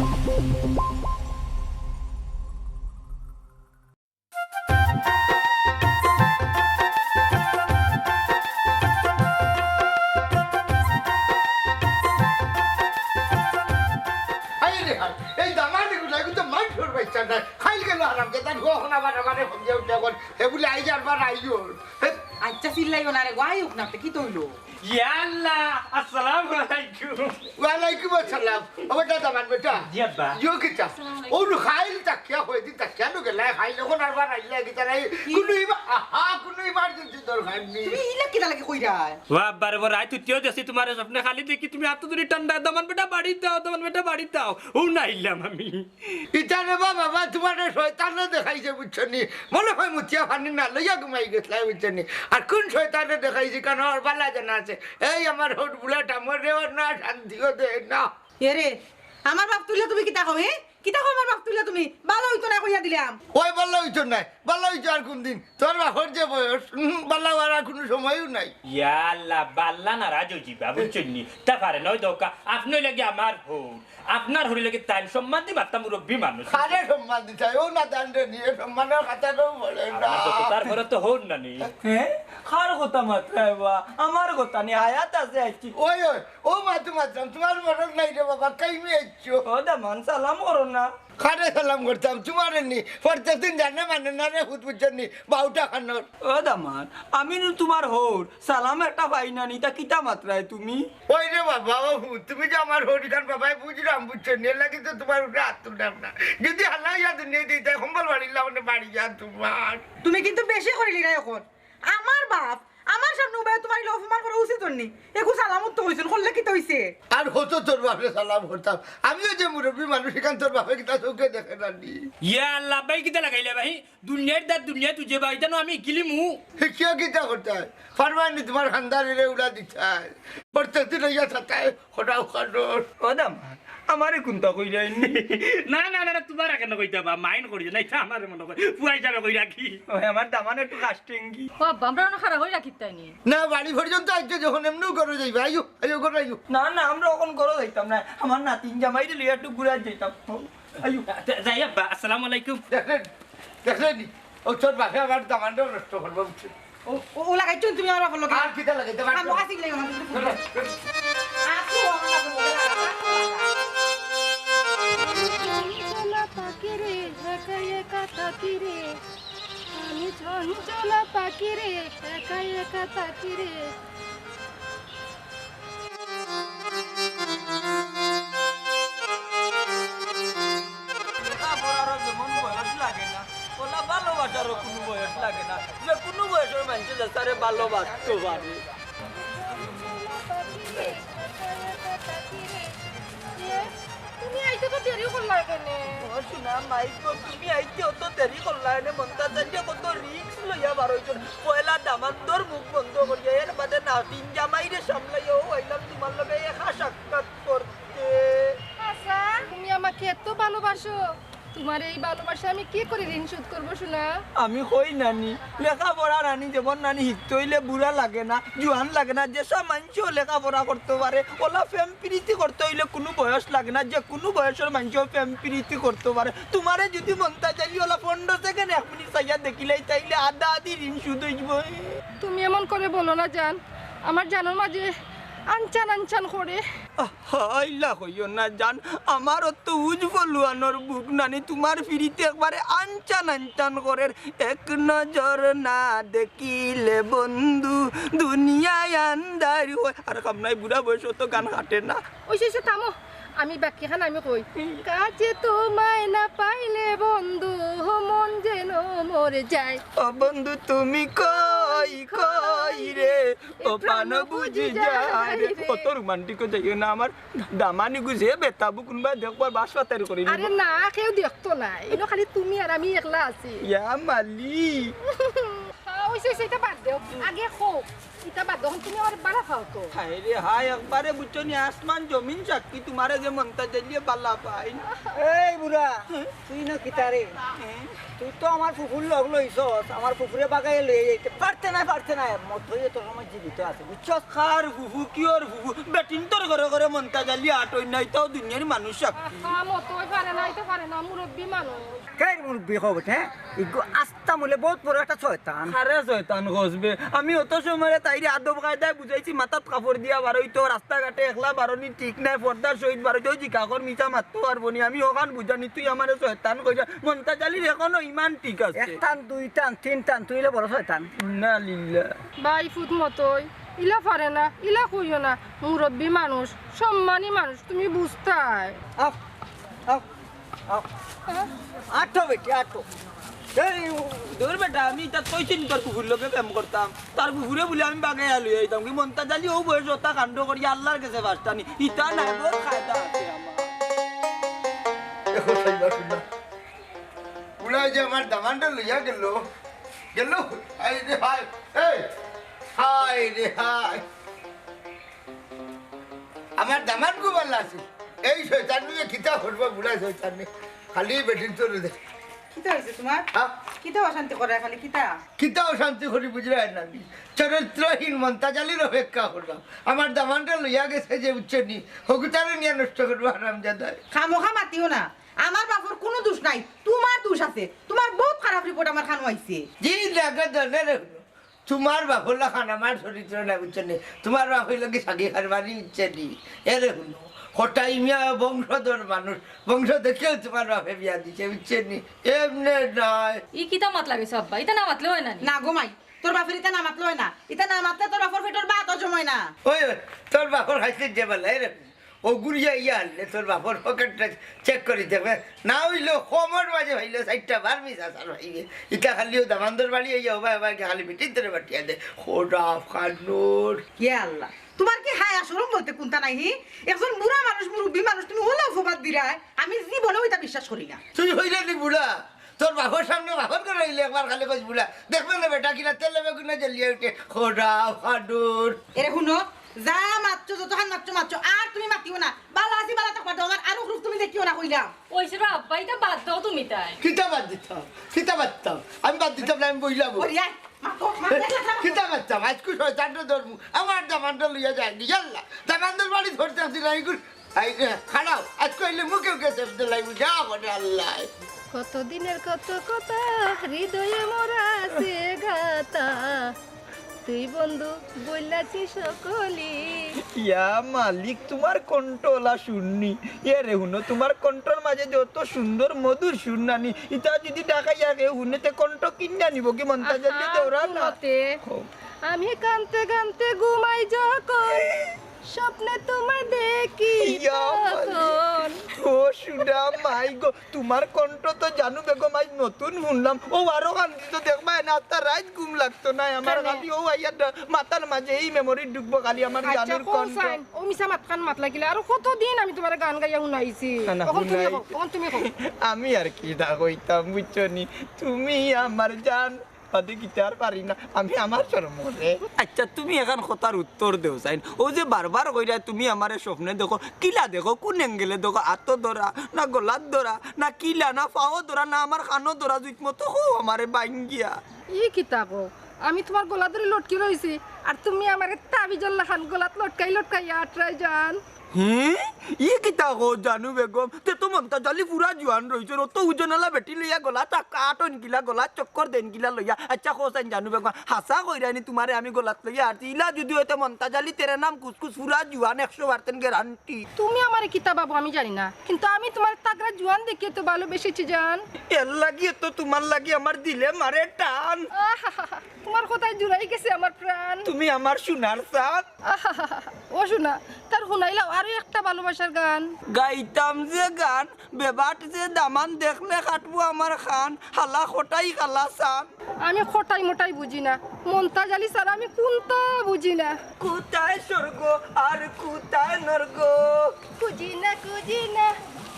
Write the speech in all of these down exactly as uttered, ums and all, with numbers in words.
আরে রে হায়, এই দামান্দ গুলা কিন্তু মাইনষর বাইচ্চা নায়। খাইল গেল হারাম, যেটা গো হনা বারে বারে ফোন দিয়া উঠে এখন। এগুলি আই যার বার আইও। হে, আচ্ছা, চিল্লাইও না রে, গো, আই হোক না, তো কি তৈল? ইয়া আল্লাহ, আসসালামু আলাইকুম। ওয়ালাইকুম আসসালাম। ও বেটা, দামান বেটা। জি আব্বা। ইয়ো কিতা? আসসালামু আলাইকুম। ও নু খাইল তাকিয়া হয়ে দি তাকিয়া নু গেলাই খাইল, এখন আর বার আইলা কিতা নাই? কি? কোনো ইমা-, আহা, কোনো ইমার্জেন্সি দরকার নেই। তুমি ইলা কিতা লাগে কইরায়? ও আব্বা রে, বড় রাইত উঠিও দেখছি তোমারে স্বপ্নে, খালি দেখি তুমি আতো ধরি টান্ডা, দামান বেটা বাড়ি দাও, দামান বেটা বাড়ি দাও। ও না আইলাম আমি। ইতা রে বা বাবা, তোমারে শয়তানে দেখাইছে, বুঝছো নি? মনে হয় মুতিয়া পানি না লইয়া ঘুমাই গেছলায়, বুঝছো নি? আর কোন শয়তানে দেখাইছে, কারণ আমার বালা জানা আছে। এই আমার হট বুলাটা মরেও না, শান্তিও দেয় না। এরে, আমার বাপ তুইলা তুমি কিতা কও, হে? কিতা কও আমার বাপ তুইলা তুমি? বালা অইতো না কইয়া দিলাম। ওই বালা অইতো না, বালা অইতো আর কোন দিন? তোর বাপর যে বয়স, উম, বালা অওয়ার আর কোনো সময়ও নাই। ইয়া আল্লাহ, বালা নারাজ অইযিবা, বুঝছইন নি? তা পারে না, ওই দোকা, আপনি লাগি আমার হউর। আপনার হরি লাগে তাইন সম্মান দি মাত্তা মুরব্বী মানুষ। আরে সম্মান দিতায়, ও না দান রে নিয়ে সম্মানের খাতাটাও বলে না। আমার তো তার ঘরে তো হউর না নি। হ্যাঁ? কার কথা মাতরায় বা? আমার কথা নি, হায়াত আছে আইছি। ওই, ওই, ও মাতু মাতরাম, তোমার মরণ নাই রে বাবা, কাইমে আইছো। ও দামান, সালাম করো না। কারে সালাম করতাম, তোমারে নি। প্রত্যেকদিন জানে মানে না রে, হুত বুঝছো নি, বাউটা খানোর। ও দামান, আমি নু তোমার হউর, সালাম একটা পাই না নি, তা কিতা মাতরায় তুমি? ওই রে বাবা, ও হুত, তুমি যে আমার হউর ইখান বাবায় বুঝরাম, বুঝছো নি, এর লাগি তো তোমার উপরে হাত তুললাম না। যদি হালাইয়া দুনিয়া দিতে, কম্বল বাড়িলাম, মানে বাড়ি যা তোমার। তুমি কিন্তু বেশি করিলি না এখন। আমার বাপ, আমার সামনে উবাই তোমার ইলা অপমান করা উচিত অর নি। একু সালামত তো কইছইন, করলে কিতা অইছে? আর হতো তোর বাপরে সালাম করতাম। আমিও যে মুরব্বী মানুষ, ইখান তোর বাপে কিতা চউখে দেখে না নি। ইয়া আল্লাহ, ভাই কিতা লাগাইলা ভাই? দুনিয়ার দাঁত দুনিয়া তুই যে ভাই, জানো আমি গিলিমু। হে, কিয় কিতা করতায়? পারবায় নি তোমার খান্দারিরে উড়া দিতায়? প্রত্যেকদিন অইয়া থাকায়, খোটাও খানোর। ও দামান, আমারে কুন্তা কইরায় নি? না, না, না, না, তোমারে কেনে কইতাম বা, mind করিও না, ইতা আমারে মনো কয়, পুয়া হিসাবে কইরা কি? ওই আমার দামান একটু কাষ্টেঙ্গি। ও আব্বা, আমরা অনো খাড়া করি রাখিতায় নি? না, বাড়ি পর্যন্ত আইছো যখন এমনেউ ঘরো যাইবা, আইও, আইও, ঘরো আইও। না, না, আমরা অখন ঘরো যাইতাম না, আমার নাতিন জামাইরে লইয়া একটু ঘুরাত যাইতাম। আইও। যা-, যাই আব্বা, আসসালামু আলাইকুম। দেখলে, দেখলে নি? ও তোর বাপে আমার দামানটাও নষ্ট করবো, বুঝছো? ও, ও, ও লাগাইছো তুমি আমার বাপর লগে? আর কিতা লাগাইতাম? আর আমি আসি নাই, আমার কিছু বুঝো। আসো, আমার বাপর লগে লাগা, আসো, লাগা। চঞ্চলা পাখি রে, একা একা থাকি রে। আমি চঞ্চলা পাখি রে, একা একা থাকি রে। লেখাপড়ারও যেমন বয়স লাগে না, ওলা ভালোবাসারও কোনো বয়স লাগে না। যে কোনো বয়সর মানষে যে তারে ভালোবাসতো পারে। তুমি আইতে তো দেরি করলায় কেনে? ও সোনা মাই গো, তুমি আইতে অত দেরি করলায় কেনে? মন্তাজ আইয়া কত risk লইয়া বার অইছইন। পয়লা দামান্দর মুখ বন্ধ করিয়া, এর বাদে নাতিন জামাইরে সামলাইয়া, ও আইলাম তোমার লগে একা সাক্ষাৎ করতে। আচ্ছা, তুমি আমাকে এত ভালোবাসো, তোমার এই ভালোবাসা আমি কি করি ঋণ শোধ করবো, সোনা? আমি কই নানি, লেখাপড়া নানি, যেমন নানি হিকতে অইলে বুড়া লাগে না, জুয়ান লাগে না। যেসব মানষেও লেখাপড়া করতো পারে, ওলা প্রেম প্রীতি করতে অইলে কুনু বয়স লাগে না, যে কুনু বয়সর মানষেও প্রেম প্রীতি করতো পারে। তোমারে যুদি মন্তাজ আইলে ওলা পনরো second এক মিনিট চাইয়া দেখিলাই, তাইলে আধা আধি ঋণ শোধ অইযিবো। তুমি এমন করে বলো না জান, আমার জানর মাঝে আনচান আনচান করে। আহা, ইলা কইও না জান, আমার অত উজ ফলুয়ানোর বুক নানি, তোমার ফিরিতে একবারে আনচান আনচান করের। এক নজর না দেখিলে বন্ধু দুনিয়ায় আন্ধার হয়। আর কাম নাই, বুড়া বয়সে অত গান কাটে না। ওই শেষে থামো, আমি বাকিখান আমি কই। কাছে তোমায় না পাইলে বন্ধু মন যেন মরে যায়। ও বন্ধু তুমি কই, কই রে, ও প্রাণ বুঝি যায় রে। অত romantic অ যাইও না, আমার দামানি গুজে বেতাবু কুনবা দেখবার বাস পাতারি করি নিব। আরে না, কেউ দেখতো না, ইনো খালি তুমি আর আমি একলা আছি। ইয়া মালি। আহ, ওই সে, সেটা বাদ দেও, আগে কও। ইতা বাদ দেও, তুমি আমার বালা পাও তো। হায় রে হায়, একবারে বুঝছো নি, আসমান জমিন সাক্ষী, তুমারে যে মন্তাজ আলীয়ে বালা পাইন। এই বুড়া, তুই না কিতারে? হ্যাঁ? তুই তো আমার ফুফুর লগ লইছস, আমার ফুফুরে বাগাইয়া লইয়া যাইতে পারতে নায়, পারতে নায়। মতই তো সময় জীবিত আছে, বুঝছস? কার ফুফু, কিওর ফুফু? বেটিন্তর ঘরে ঘরে মন্তাজ আলী আটইন না, ইতাও দুনিয়ার মানুষ সাক্ষী। আহা, মতই পারে না, ইতা পারে না, মুরব্বি মানুষ। কে মুরব্বি কও বেটা, হ্যাঁ? ইগু আস্তা মূলে বহুত বড় একটা শয়তান। আরে শয়তান কস বে, আমি অত সময় তাইরে আদব কায়দায় বুঝাইছি, মাথাত কাপড় দিয়া বারইতো, রাস্তাঘাটে একলা বারনি ঠিক নায়, পর্দার সহিত বারইতো, ওই জিকা কর মিছা মাততো পারবো নি, আমি অখান বুঝানি, তুই আমারে শয়তান কইরা, মন্তাজ আলীর এখনো ইমান ঠিক আছে। এক টান, দুই টান, তিন টান, তুই অইলে বড় শয়তান। ইন্না লিল্লাহ। ভাই ফুত মতই, ইলা পারে না, ইলা কইও না, মুরব্বি মানুষ, সম্মানী মানুষ, তুমি বুঝতায়। আও, আও, আও। আটো বেটি, আটো। এই, দূর বেটা, আমি ইতা কইছি নি তোর ফুফুর লগে প্রেম করতাম? তার ফুফুরে বুলে আমি বাগাইয়া লইয়া আইতাম। কি মন্তাজ আলী অউ বয়সে অতা কাণ্ড করিয়া আল্লার গেছে বাসতানি। ইতা নায়, বহুত কায়দা আছে আমার। দেখো, সাইবা শুনলা। বুড়া যে আমার দামানটা লইয়া গেল, গেল, হায় রে হায়, এই, হায় রে হায়। আমার দামান গো বালা আছিল। এই শয়তান নিয়ে কিতা করবো, বুড়া শয়তান নিয়ে। খালি বেটিন্তরে দেখ। কিতা হইছে তুমার? হ্যাঁ? কিতা অশান্তি করে খালি, কিতা? কিতা অশান্তি করি বুঝরায় না নি? চরিত্রহীন মন্তাজ আলীর অপেক্ষা করলাম। আমার দামানটা লইয়া গেছে যে, বুঝছো নি? হগুতারে নিয়া নষ্ট করবো হারামজাদায়। খামোখা মাতিও না। আমার বাপর কুনু দুষ নাই, তুমার দুষ আছে। তুমার বউত খারাপ রিপোর্ট আমার কানো আইছে। জি, লাগে দলে রে হুনো। তুমার বাপর লাখান আমার চরিত্র না, বুঝছো নি? তুমার বাপ অইলো কি সাগি কারবারি, বুঝছো নি? এরে হুনো, কটাই মিয়া বংশধর মানুষ, বংশ দেখিয়াউ তুমার বাপে বিয়া দিছে, বুঝছো নি? এমনে নায়। ই কিতা মাত লাগাইছো আব্বা? ইতা না মাতলে অয় না নি? না গো মাই, তোর বাপর ইতা না মাতলে অয় না। ইতা না মাতলে তোর বাপর পেটর ভাত হজম অয় না। ওই, ওই, তোর বাপর খাইছে যে বেলা, এরে হুনো। অগুরে ইয়া আনলে তোর বাপর পকেটটা চেক করি দেখবে। না অইলে কমর মাঝে অইলে চাইরটা বার্মি চাচার অইবে। ইতা খালি অউ দামান্দর বাড়ি অইয়া অবায় অবায় খালি বেটিন্তরে বাটিয়া দে। খোদা খানুর। ইয়া আল্লাহ, তুমার কি হায়া শরম বলতে কুন্তা নাই হি? একজন বুড়া মানুষ, মুরব্বি মানুষ, তুমি অলা অপবাদ দিরায়? আমি জীবনেও ইতা বিশ্বাস করি না। তুই অইলে নি বুড়া? তোর বাপর সামনে বাপর ঘর অইলে একবার খালি কইস বুড়া। দেখবে না বেটা কিনা তেলে বেগুনে জ্বলিয়া উঠে। খোদা খানুর। এরে হুনো, যা মাতছো, যতখান মাতছো, মাতছো। আর তুমি মাতিও না। বালা আছি, বালা থাকবা দেও। আমার আরো রূপ তুমি দেখিও না, কইলাম। অইছে রে আব্বা, ইতা বাদ দেও তুমি তাই। কিতা বাদ দিতাম? কিতা বাদ দিতাম? আমি বাদ দিতাম না, আমি বইলাম। ওরে আয়, মাতো, মাতো, মাতো। কিতা বাদ দিতাম? আইজকু শয়তানরে ধরমু। আমার দামানটা লইয়া যায়নি, ইয়াল্লা। দামানর বাড়ি ধরতে আসি না, এইগুলো। এই, এ, খাড়াও। আইজকু অইলে মুখে মুখে শেষ দিলাই, যা করে আল্লাহ। কত দিনের কত কথা হৃদয়ে মোর আছে গাথা, তুই বন্ধু বইলাছি সকলি। ইয়া মালিক, তুমার কণ্ঠ অলা শুননি। এরে হুনো, তুমার কণ্ঠর মাঝে যে অত সুন্দর মধুর সুর নানি, ইতা যদি ঢাকাইয়া কেউ হুনে, তে কণ্ঠ কিনা নিব কি মন্তাজ আলী আহা, দেওরা না? হুনতে। হো। আমি কানতে কানতে ঘুমাই যখন, স্বপ্নে তোমায় দেখি ইয়া মালিক। তখন। ও সুডা মাই গো, তুমার কণ্ঠ তো জানু বেগম আইজ নতুন হুনলাম। অউ আরো কান্দি তো দেখবায় না, আস্তা রাইত ঘুম লাগতো নায় আমার। কানে। খালি অউ আইয়া ড-, মাথার মাঝে ই মেমোরি ঢুকবো খালি আমার আচ্ছা, জানুর কও কণ্ঠ। চাইন, অউ মিছা মাতখান মাতলা কিলা? আরো কতদিন আমি তুমারে গান গাইয়া হুনাইছি? না, না, অখন তুমি হুনাই। কও, অখন তুমি কও। আমি আর কিতা কইতাম, বুঝছো নি? তুমি আমার জান, বাদে কিতা আর পারি না, আমি আমার শরম করে। আচ্ছা, তুমি এখান কথার উত্তর দেও চাইন। অউ যে বারবার কইরায় তুমি আমারে স্বপ্নে দেখো, কিলা দেখো, কুন অ্যাঙ্গেলে দেখো, আতো ধরা, না গলাত ধরা, না কিলা, না পাও ধরা, না আমার কানো ধরা, জুইত মতো কও আমারে বাইঙ্গিয়া। ই কিতা কও? আমি তুমার গলা ধরি লটকি রইছি, আর তুমি আমারে তাবিজর লাখান গলাত লটকাই লটকাইয়া আটরায় জান। হে? ই কিতা কও জানু বেগম? তে তো মন্তাজ আলী পুরা জুয়ান রইছে, অত ওজনআলা বেটি লইয়া গলাত আটইন কিলা, গলাত চক্কর দেইন কিলা লইয়া। আচ্ছা কও চাইন জানু বেগম, হাছা কইরায় নি তুমারে আমি গলাত লইয়া আটছি? ইলা যদি অয় তে মন্তাজ আলী তেরে নাম কুসকুস পুরা জুয়ান একশো percent guarantee। তুমি আমারে কিতা ভাবো আমি জানি না, কিন্তু আমি তুমার তাগড়া জুয়ান দেখিয়া তো ভালোবেসেছি জান। এর লাগিও তো তুমার লাগি আমার দিলে মারে টান। আহাহাহা, তুমার কথায় জুড়াই গেছে আমার প্রাণ। তুমি আমার সোনার চান। আহাহাহা, ও সোনা, তার হুনাইলাও আরো একটা ভালোবাসার গান। গাইতাম যে গান, বেবাট যে দামান, দেখলে কাটবো আমার খান, হালা কটাই কালা চান। আমি কটাই মটাই বুঝি না, মন্তাজ আলী ছাড়া আমি কুন্তা বুঝি না। কোথায় স্বর্গ আর কোথায় নরক? খুঁজি না, খুঁজি না,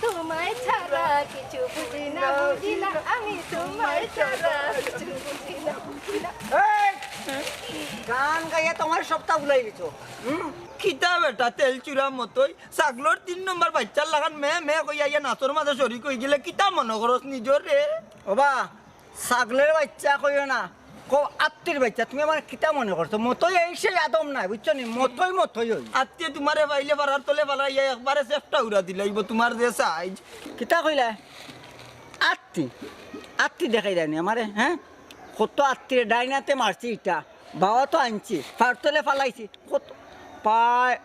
তোমায় ছাড়া কিছু বুঝি না, বুঝি না, আমি তোমায় ছাড়া কিছু বুঝি না, বুঝি না। এই, গান গাইয়া তোমার সবটা ভুলাই দিছো। হুম? কিতা বেটা, তেল চুরা মতই, ছাগলর তিন নম্বর বাইচ্চার লাখান মে মে কইয়া ইয়া নাচর মাঝে শরিক অইগেলে কিতা মনো করস নিজরে? ওবা, ছাগলর বাইচ্চা কইও না, কও আত্তির বাইচ্চা। তুমি আমারে কিতা মনো করছো? মতই এই সেই আদম নায়, বুঝছো নি? মতই মতই অই। আত্তিয়ে তুমারে পাইলে পাড়ার তলে ফালাইয়া একবারে চেপটা উড়া দিলাইবো তুমার যে সাইজ। কিতা কইলা? আত্তি, আত্তি দেখাই দেয়নি আমারে, হ্যাঁ? কত আত্তিরে ডাইন আতে মারছি ইটা, বাওয়া তো আনছি, ফাড়তলে ফালাইছি, কত প্রায়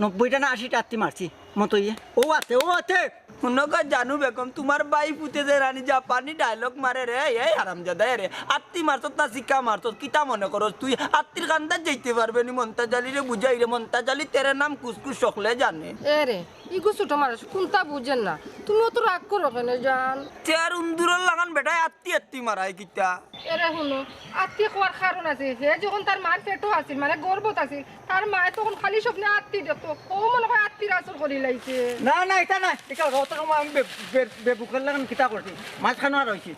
নব্বইটা না আশিটা আত্তি মারছি মতইয়ে। ও আতে, ও আতে। হুনো গো জানু বেগম, তুমার বাই পুতে যে রানী জাপানি ডায়লগ মারে রে, এই হারামজাদা রে, আত্তি মারছত না চিকা মারছত, কিতা মনে করস তুই? আত্তির কান্দাত যাইতে পারবে নি মন্তাজ আলীরে বুঝাই রে, মন্তাজ আলী তেরে নাম কুসকুস সকলে জানে। এ রে, ইগু ছোট মানুষ, কুনতা বুঝের না। তুমি অত রাগ করো কেনে জান? তে আর উন্দুরর লাখান বেটায় আত্তি আত্তি মারায় কিতা? এরে হুনো, আত্তি কওয়ার কারণ আছে। হে যখন তার মার পেটো আছিল, মানে গর্ভত আছিল, তার মায় তখন খালি স্বপ্নে আত্তি দেখতো। ও মনে হয় আত্তির আসর করি লাইছে। না, না, ইটা না। ইটা অত সময় আমি বে-, বে-, বেবুকর লাখান কিতা করছি? মাঝখানো আর অইছি।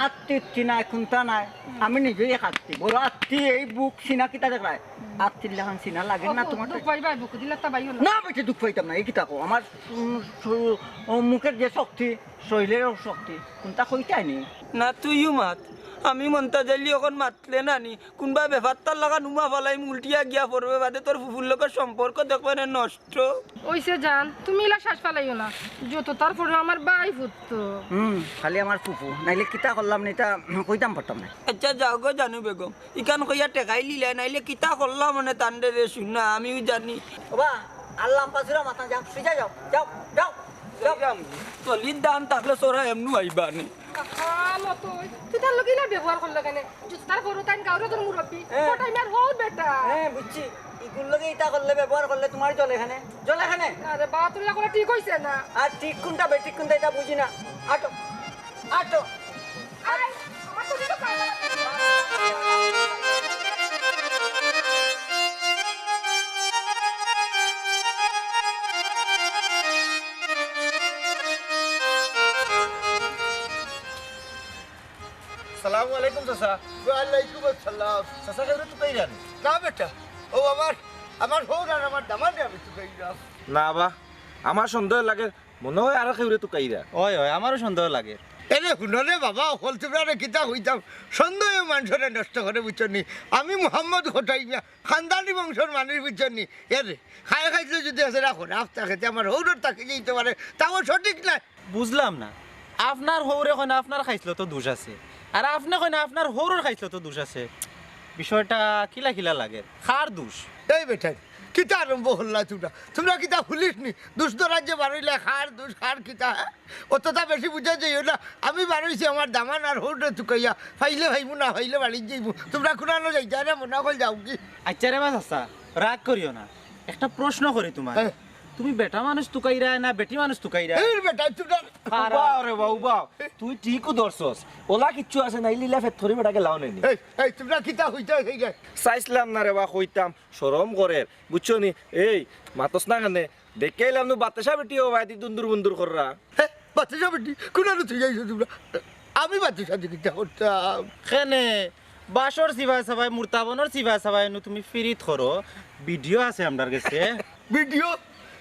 আত্তি উত্তি নাই, কুনতা নাই। আমি নিজেই এক আত্তি। বড় আত্তি, এই বুক সিনা কিতা দেখরায়? আত্তির লাখান সিনা লাগে না ও, তোমার? দুখ পাইবা, বুক দিলে তা বাইও না। না, বেটি, দুখ পাইতাম না। এই কিতা কও? আমার, উম, শরীর, ও, মুখের যে শক্তি, শরীরেরও শক্তি, কুনতা কইতায় নি? না, তুইও মাত। আমি মন্তাজ আলী অখন মাতলে না নি, কুনবা বেফাত্তার লাখান উমা ফালাইমু, উল্টিয়া গিয়া পড়বে, বাদে তোর ফুফুর লগে সম্পর্ক দেখবে নে নষ্ট। অইছে জান, তুমি ইলা শ্বাস ফালাইও না। যত তার পরে আমার বাই পুত তো। হুম, খালি আমার ফুফু, নাইলে কিতা করলাম না ইটা কইতাম পারতাম না। আচ্ছা যাও গো জানু বেগম, ইখান কইয়া ঠেকাই লিলায়, নাইলে কিতা করলাম মানে তানরে রে শুনা, আমিও জানি। ওবা, আর লাম্বা চুরা মাত না, যাও, সুজা যাও, যাও, যাও, যাও। তলির দান থাকলে চোরা এমনু আইবা নি। আহা, মতই, তুই তার লগে ইলা ব্যবহার করলে কেনে? যত তার পরে তাইন গাউরো তোর মুরব্বি, হ্যাঁ। ও টাইম আর হউর বেটা। হ্যাঁ, বুঝছি। ইগুর লগে ইতা করলে, ব্যবহার করলে তোমার জ্বলে কেনে? জ্বলে কেনে? আরে বা, তোর ইলা করা ঠিক অইছে না। আর ঠিক কুনটা, বেঠিক কুনটা, ইটা বুঝি না। আটো, আটো। আয়, আমার তো দিকে পায় না। সালামু আলাইকুম চাচা। ওয়ালাইকুম আসসালাম। চাচা, কেউরে তুকাইরা নি? না বেটা, ও আমার, আমার হউর আর আমার দামান্দরে আমি তুকাইরাম। না বা, আমার সন্দেহ লাগে, মনে হয় আরো কেউরে তুকাইরা। অয়, অয়, আমারও সন্দেহ লাগে। এরে হুনো রে বাবা, অকল তুমরারে কিতা কইতাম, সন্দেহে মানষরে নষ্ট করে, বুঝছো নি? আমি মোহাম্মদ খটাই মিয়া, খানদানি বংশর মানুষ, বুঝছো নি? এরে, খায় খাইছলত যদি আছে না, খরাপ থাকে, তে আমার হউরর থাকি যাইতো পারে, তাও সঠিক নায়। বুঝলাম না, আপনার হউরে কইন আপনার খাইছলতো দোষ আছে, আর আপনে কইন আপনার হউরর খাইছলতো দোষ আছে। বিষয়টা কিলা কিলা লাগে, কার দোষ? এই বেটাইন, কিতা আরম্ভ করলা তুমরা? তুমরা কিতা পুলিশ নি? দোষ ধরার যে বারইলা, কার দোষ, কার কিতা, হ্যাঁ? অতটা বেশি বুঝা যাইও না। আমি বারইছি আমার দামান আর হউররে তুকাইয়া, পাইলে পাইমু, না পাইলে বাড়িত যাইমু। তুমরা কুনানো যাইতায় না, মনে অকল যাওগি। আচ্ছা রে বা চাচা, রাগ করিও না, একটা প্রশ্ন করি তুমারে। হ্যাঁ। তুমি বেটা মানুষ তুকাইরায় না বেটি মানুষ তুকাইরায়? এই বেটা, তুমরা খারাপ। উবাও রে বা, উবাও। তুই ঠিকউ ধরছস। অলা কিচ্ছু আছে না, ইলা ইলা ফেত করি বেটা গেলাও নেনি। এই, এই, তুমরা কিতা কইতায় কইরায়? চাইছলাম না রে বা, কইতাম, শরম করের, বুঝছো নি? এই, মাতস না কেনে? দেখিয়া আইলাম নু বাতাসা বেটি অউ বায়দি দুন্দুর বুন্দুর কররা। হে, বাতাসা বেটি? কুনানো থুইয়া আইছো তুমরা? আমি বাতাসা দি কিতা করতাম? কেনে? বাঁশর চিবায় চাবায়, মুরতাবনর চিবায় চাবায় নু তুমি ফিরিত করো। ভিডিও আছে আমরার গেছে। ভিডিও?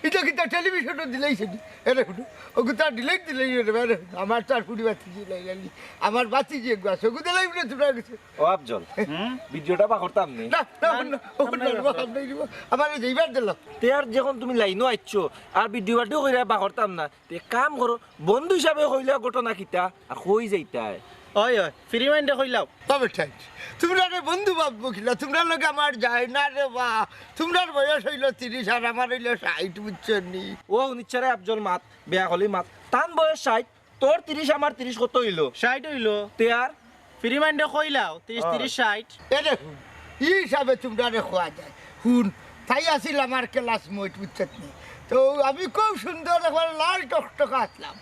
ইটা কিতা টেলিভিশনো দিলাইছে নি? এরে হুনো, অগুতা ডিলেট দিলাই রে, এরে হুনো, আমার তো আর ফুড়ি বাতিজি নাই জানি। আমার বাতিজি এগু আছে, অগু দিলাই বলে তুমরার গেছে। ও আফজল, হুম? ভিডিওটা বার করতাম নি? না, না, না, না, না, না, না, না, না, না, না, না, আমারে যাইবার দিলাও। তে আর যখন তুমি লাইনো আইছো, আর ভিডিও বাটিও কইরা বার করতাম না, তে কাম করো, বন্ধু হিসাবে কইলা ঘটনা কিতা, আর কই যাইতায়? অয়, অয়, ফ্রি মাইন্ডে কইলাও। তবে ঠাইট, তুমরারে বন্ধু ভাববো কিলা, তুমরার লগে আমার যায় না রে বা। তুমরার বয়স অইলো তিরিশ আর আমার অইলো ষাইট, বুঝছো নি? ও নিচ্ছারে আফজল মাত, বেয়া কলি মাত। তান বয়স ষাইট, তোর তিরিশ, আমার তিরিশ কত অইলো? ষাইট অইলো। তে আর? ফ্রি মাইন্ডে কইলাও, তিরিশ, অয়। তিরিশ, ষাইট। এরে হুন, ই হিসাবে তুমরারে কওয়া যায়। হুন, তাই আছিল আমার ক্লাসমেট, বুঝছত নি? তো আমি খুব সুন্দর একবার লাল টকটকা আছলাম।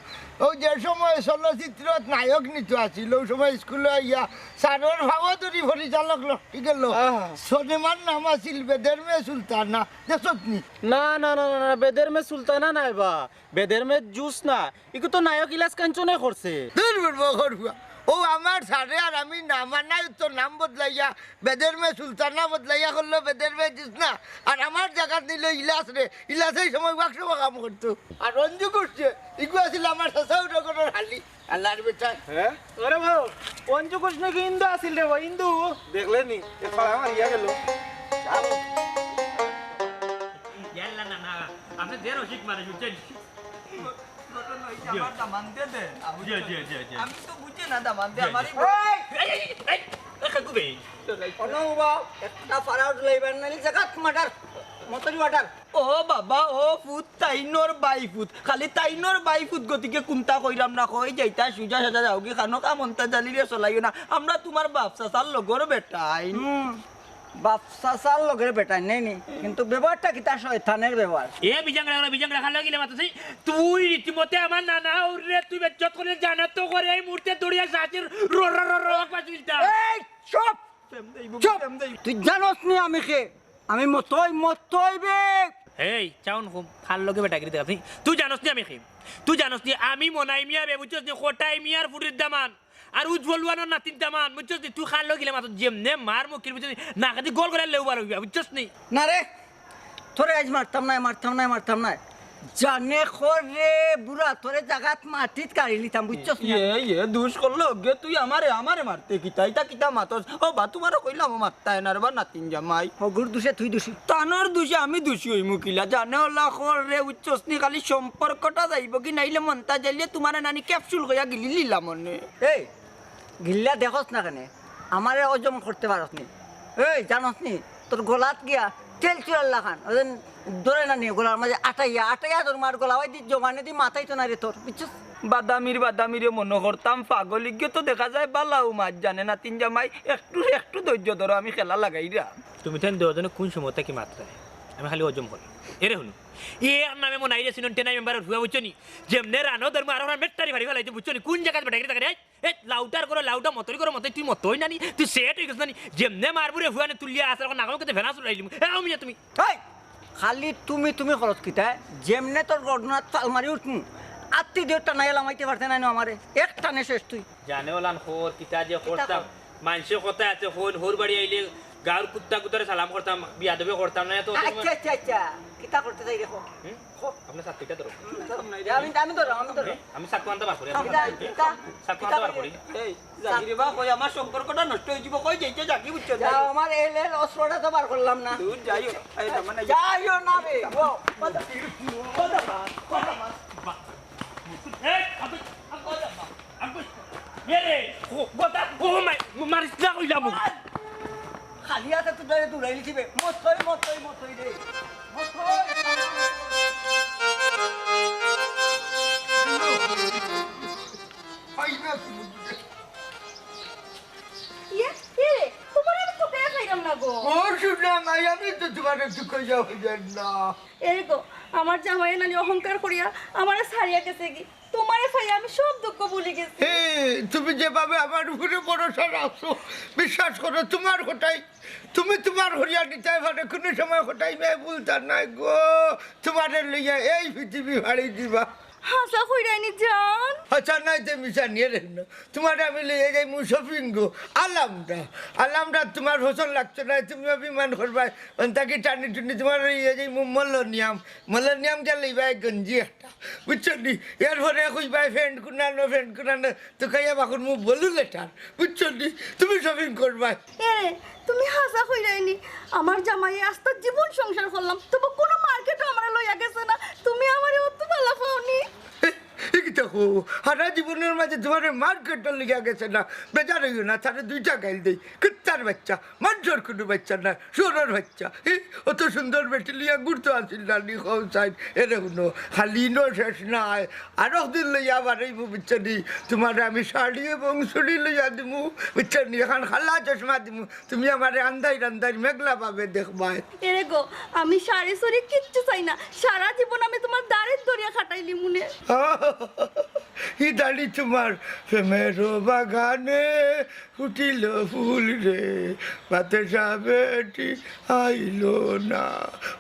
অউ যে সময় চলচ্চিত্রত নায়ক নিত আছিল, অউ সময় স্কুলো আইয়া স্যারর পাও ধরি পরিচালক লটকি গেল। আহ। সিনেমার নাম আছিল বেদের মে সুলতানা, দেখছত নি? না, না, না, না, না, বেদের মে সুলতানা নায় বা, বেদের মে জুস না, ইগু তো নায়ক ইলিয়াস কাঞ্চনে করছে। দূর বেটা, বকর ফুয়া। ও আমার সারে আর আমি না মানাই তো নাম বদলাইয়া, বেদের মেয়ে সুলতানা বদলাইয়া করলো বেদের মেয়ে জিসনা। আর আমার জাগাত নিল ইলাস রে, ইলাসেই সময় ওয়ার্কশপে কাম করতো। আর রঞ্জু করছে, ইগু আছিল আমার চাচা উঠো করার হালি। আল্লাহর বেটা। হ্যাঁ? ওরে বাবু, অঞ্জু কৃষ্ণ কি হিন্দু আছিল রে ভাই, হিন্দু? দেখলে নি, এ ফাড়া মারিয়া গেল। ইয়াল্লা না, না, আপনি যে রসিক মানুষ, বুঝছেন? ঘটনা হইছে জি। আমার দামান দে দে। জি, জি, জি, জি। আমি তো বুঝি না দামান দে, জি, আমার জি। এই এই, এই, এই, এই, কাকু ভাই। অনু বাবা, একটা ফাড়া উঠলে এবার নালি জাগাত মার্ডার, মতরি ওয়াটার। ও বাবা, ও ফুত তাইনর বাই ফুত। খালি তাইনর বাই ফুত গতিকে কুন্তা কইরাম না, কই যাইতা সুজা সাজা যাওগি, খানো কাম অন্তা জালিরে চলাইও না। আমরা তুমার বাপ চাচার লগর বেটাইন। হুম, বাপ চাচার লগর বেটাইন, নেই নি? কিন্তু ব্যবহারটা কিতা শয়তানের ব্যবহার। এ বিজাং রাখা, বিজাং রাখা লাগিলে মাত্র সেই তুই রীতিমতে আমার নানা উররে তুই বেজ্জত করে জানা তো করে এই মুহূর্তে দৌড়িয়া সাথে রো রো রো রো পাঁচ মিনিট। এই চুপ! প্রেম দেই, বুকে চুপ! প্রেম দেই। তুই জানোস নি আমি কে? আমি মতই, মতই বে। এই, চাউন কম, কার লগে বেটাগিরি দেখাস নি? তুই জানোস নি আমি কে? তুই জানোস নি আমি মনাই মিয়া বে, বুঝছস নি? কটাই মিয়ার ফুরির দামান, আর উজ্জ্বল ওয়ানোর নাতির দামান, বুঝছস নি? তুই কার লগে গেলে মাত্র যেমনে মার মুখির, বুঝছস নি? নাকেদি গোল করে লেউবার হইবা, বুঝছস নি? না রে, তোরে আইজ মারতাম নায়, মারতাম নায়, মারতাম নায়। জানে খর রে বুড়া, তোরে জাগাত মাটিত কাড়ি লিতাম, বুঝছস না? ইয়ে, ইয়ে, দুষ করলো গে তুই আমারে, আমারে মারতে কিতা? ইতা কিতা মাতস? ও বা, তুমারে কইলাম ও মারতায় না রে বা, নাতিন জামাই। হগুর দুষে তুই দুষী। তানর দুষে আমি দুষী অইমু কিলা? জানে ওলা খর রে, বুঝছস নি? খালি সম্পর্কটা যাইবো কি নাইলে মনটা জ্বালিয়ে তুমারে নানি ক্যাপসুল কইয়া গিলি লিলাম মনে। এই, গিল্লা দেখস না কেনে? আমারে হজম করতে পারস নি? এই, জানস নি? তোর গলাত গিয়া তেল চুলার লাখান। ওই যেন ধরে না নি গলার মাঝে আটাইয়া, আটাইয়া তোর মার গলা, ওই দি জমানে দি মাথায় তো না রে তোর, বুঝছস? বাদামির, বাদামিরে মনো করতাম পাগল, ইগে তো দেখা যায় বালাউ মাত জানে নাতিন জামাই। একটু, একটু ধৈর্য ধরো, আমি খেলা লাগাইরা। তুমি তাইন দুইজনে কোন সময় থাকি মাতরায়? আমি খালি হজম করি। এরে হুনো, এর নামে মনাইরে চিনন টেনা মেম্বারর ফুয়া, বুঝছো নি? যেমনে রানো ধর্ম আর ওরা মেট্টারি ফাড়ি ফালাইছে, বুঝছো নি? কোন জাগাত বেটাগিরি থাকে রে? এ, লাউটার করো, লাউটা মতরি করো, মতই তুই মতই নানি, তুই সেট হইগেছ নানি। যেমনে মারবুরে ফুয়ানে তুলিয়া আছে, এখন নাগামকে তো ভেনা চুরাইলিমু। এ, আও মিয়া তুমি। এই, খালি তুমি তুমি করস কিতা? যেমনে তোর গর্দনাত ফাল মারি উঠমু, আত্তি দিও টানাইয়া লামাইতে পারতে নাই না আমারে। এক টানে শেষ তুই। জানে ওলান খোর, কিতা যে কিতা করতাম। খোর? মানষে কথা আছে, হইন, হউর বাড়ি আইলে গাঁওর কুত্তা কুত্তারে সালাম করতাম, বিয়াদবি করতাম না, এত আচ্ছা, আচ্ছা, আচ্ছা। কিতা করতে চাই দেখো। হুম? খো। আপনার ছাত্রীটা ধরো। আমি, আমি ধরো, আমি ধরো। আমি চাকু আনতে বার করি। কিতা, কিতা? চাকু আনতে বার করি। এই, জাকির বা, কই আমার সম্পর্কটা নষ্ট হয়ে যাব, কই যাইতে জাকি বুঝছো? যাও, আমার এল এল অস্ত্রটা তো বার করলাম না। দূর যাইও। এই, তার মানে যাইও না রে। ও, কথা, কথা, কথা, কথা। এই, আবে, আবে, আবে, মেরে, ও, কথা, ও, মাই, মারিস না কইলাম। খালি হাতে তো ধরে দৌড়াই লিখিবে। মতই, মতই, মতই রে। মতই। হয় না কি বুঝলি? ইয়ে, ইয়ে, তোমার আমি কোথায় খাইলাম না গো? ও, শুনো, মাই, আমি তো তোমার একটু খোঁজা হইলেন না। এই গো, আমার জামাই নানি অহংকার করিয়া আমারে ছাড়িয়া গেছে গি। তোমারে পাইয়া আমি সব দুঃখ ভুলি গেছি। হে, তুমি যেভাবে আমার উপরে ভরসা রাখছো, বিশ্বাস করো, তোমার কথাই, তুমি তোমার হরিয়া নিতে পারে, কোনো সময় কথাই মেয়ে বলতাম নাই গো। তোমারে লইয়া এই পৃথিবী ফাড়ি দিবা। হাছা কইরায়নি জান? হাছা নায় তে মিছা নিয়ে রেখো না। তোমারে আমি লইয়া যাইমু shopping গো। আলামটা, আলামটা তোমার পছন্দ লাগছে না, তুমি অভিমান করবায়। অন্তাকি টানি টুনি তোমারে লইয়া যাইমু মলনিয়াম। মলনিয়াম গেলে লইবায় গঞ্জি একটা। বুঝছো নি? এরপরে কইবায় pant কুনানো, pant কুনানো। তো খাইয়া বাকুর মুখ বলু লেটার। বুঝছো নি? তুমি shopping করবায়। এ, তুমি হাছা কইরায়নি। আমার জামাইয়ে আস্তা জীবন সংসার করলাম, তবু কোনো মার্কেটও আমারে লইয়া গেছে না। তুমি আমারে অত ভালা পাওনি। এ, এ কিতা কও? হারা জীবনের মাঝে তোমারে মার্কেটও লইয়া গেছে না। বেজার হইও না, তারে দুইটা গাইল দেই। কুত্তার বাচ্চা, মানষর কুনু বাচ্চা না, শুয়োরর বাচ্চা। এ, অত সুন্দর বেটি লইয়া ঘুরতো আছিল না নি, কও চাই। এরে হুনো, খালি ইনো শেষ নায়। আরক দিন লইয়া আবার এই বুঝছো নি, তোমারে আমি শাড়ি এবং চুড়ি লইয়া দিমু, বুঝছো নি? এখন কালা চশমা দিমু। তুমি আমারে আন্দাইর আন্দাইর মেঘলা ভাবে দেখবায়। এরে গো, আমি শাড়ি চুড়ি কিচ্ছু চাই না, সারা জীবন আমি তোমার দাড়ির দরিয়া খাটাইলিমুনে। ইদানি তোমার প্রেমের বাগানে ফুটিল ফুল রে, বাতাসা বেটি আইলো না।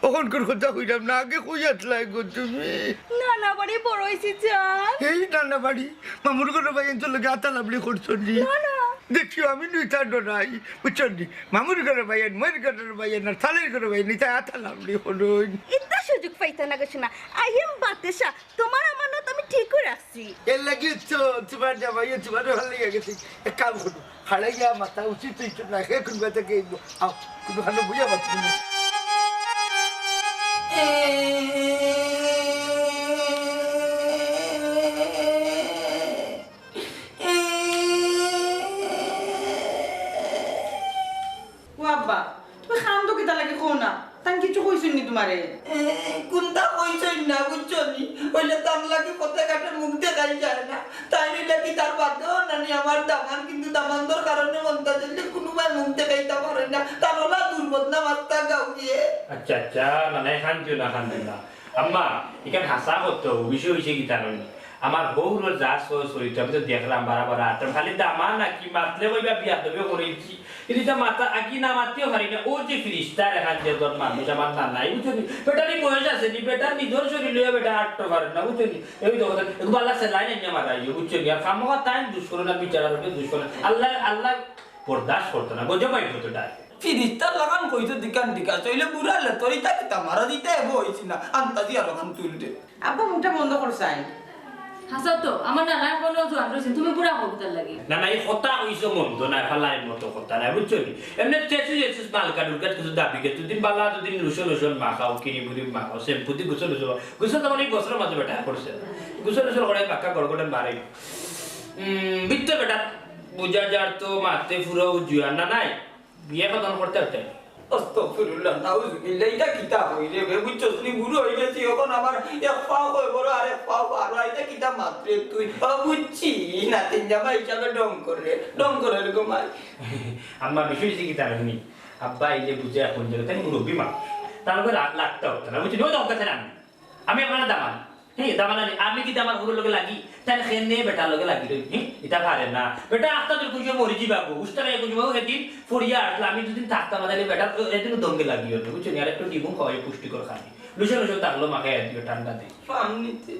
অখনকর কথা কইরাম না, আগে কই আছলায় গো তুমি? নানা বাড়ি বড় অইছি জান। এই নানা বাড়ি, মামুর ঘরর ভাইয়াইন্তর লগে আতা লাবড়ি করছো নি? না, না। দেখিও আমি নুইতা ডরাই, বুঝছো নি? মামুর ঘরর ভাইয়াইন, মইর ঘরর ভাইয়াইন, আর সালের ঘরর ভাইয়াইন, ইতা আতা লাবড়ি করইন। ইতা সুযোগ পাইতা না গো সোনা। I am বাতাসা। তোমার আমানত আমি ঠিক করি রাখছি। এর লাগি তো তোমার জামাইও তোমার ভালা লাগিয়া গেছে। এক কাম করো, খাড়াইয়া মাথা উচিত হইতো না, হে কোন কথা কে আইবো? আও, কোনো ভালো বুঝা পাচ্ছি না। ও আব্বা, তুমি কান্দো কিতা লাগি কও না? তাইন কিচ্ছু কইছইন নি তোমারে? এ, কুন্তা কইছইন না, বুঝছো নি? অইলে তান লাগি পথে ঘাটে মুখ দেখাই যায় না। তাইন অইলে কিতার বাদেও নানি আমার দামান, কিন্তু দামান্দর কারণে মন্তাজ অইলে কুনুবায় মুখ দেখাইতা পারে না। তান অলা দুর্বদনাম আস্তা গাঁও গিয়ে। আচ্ছা, আচ্ছা, না, না, কান্দিও না, কান্দিও না। আম্মা, ইখান হাছা কথা, বিষয় অইছে কিতা জানো নি? আমার হউরর যা চ-, চরিত্র আমি তো দেখরাম বারা বারা আটরাম, খালি দামান নাকি মাতলে কইবা বিয়াদবি করিলিছি। ইতা মাতা আকি না মাতিও পারি না। অউ যে ফিরিস্তার এখান যে দর মানুষ আমার নানায়, বুঝছো নি? বেটার ই বয়স আছে নি, বেটার নিজর শরীর লইয়া বেটা আটতো পারে না, বুঝছো নি? এই তো কথা, একটু বালা সেলাই নাই আমার আইও, বুঝছো নি? আর খামোখা তাইন দুষ করো না, বিচারা লোকে দুষ করো না। আল্লাহ, আল্লাহ বরদাস্ত করতো না, গজব আইবো তো ডাক। ফিরিস্তার লাখান কইতো দিকান দিকা, চইলে বুড়া লে, তোর ইতা কিতা মারা দিতে এবো অইছি না, আন্তাজি আর ওখান তুলতে। আব্বা মুখটা বন্ধ করছাইন। হাছা তো, আমার নানা এখনো জোয়ান রইছে, তুমি বুড়া অও কিতার লাগি? না, না, ই কথা কইছো মন্দ নায়, ফালাইর মতো কথা নায়, বুঝছো নি? এমনে টেসু জেসুস মালকা ডুলকা কিছু দাবি কে, দুদিন বালা, দুদিন lotion lotion মাখাও, cream cream মাখাও, shampoo দি গোসল গোসল, গোসল তো মানে ই বছরর মাঝে বেটা করছে। গোসল গোসল করে বাক্কা গড় গড়ে মারে। উম, ভিতর বেটা বুঝা যার তো মাতে পুরো উজুয়ার না নাই? বিয়া কতদিন করতে হতে? আস্তাগফিরুল্লাহ, নাউজুবিল্লাহ, ইটা কিতা কই রে বে? বুঝছস নি, বুড়া অই গেছি, অখন আমার এক পাও কই বড় আর এক পাও আর, ইটা কিতা মাতরে তুই? ও বুঝছি, নাতিন জামাই হিসাবে ঢং করে, ঢং করে এরকম আর। আম্মা, বিষয় অইছে কিতা জানো নি? আব্বা এই যে বুঝে এখন যে, তাইন মুরব্বি মানুষ, তান লগে লা-, লাগতা অইতো না, বুঝছো নি? অউ দরকার আছে না আমি। আমি আপনার দামান। হে, দামান আনি, আমি কিতা আমার হউরর লগে লাগি? তাইন কেনে বেটার লগে লাগি রই? হে, ইতা পারে না। বেটা আস্তা দূর খুশি মরি যিবা গো। উস্তা খাইয়া খুশি বাবু, এদিন ফড়িয়া আসলে আমি দুদিন থাকতাম, তাইলে বেটা এদিন দঙ্গে লাগি অইতো, বুঝছো নি? আর একটু ডিমু খাওয়াই পুষ্টিকর খানি। লুসো লুসো থাকলো, মাখাই আর দিও ঠান্ডা দিন। পাম নিতে।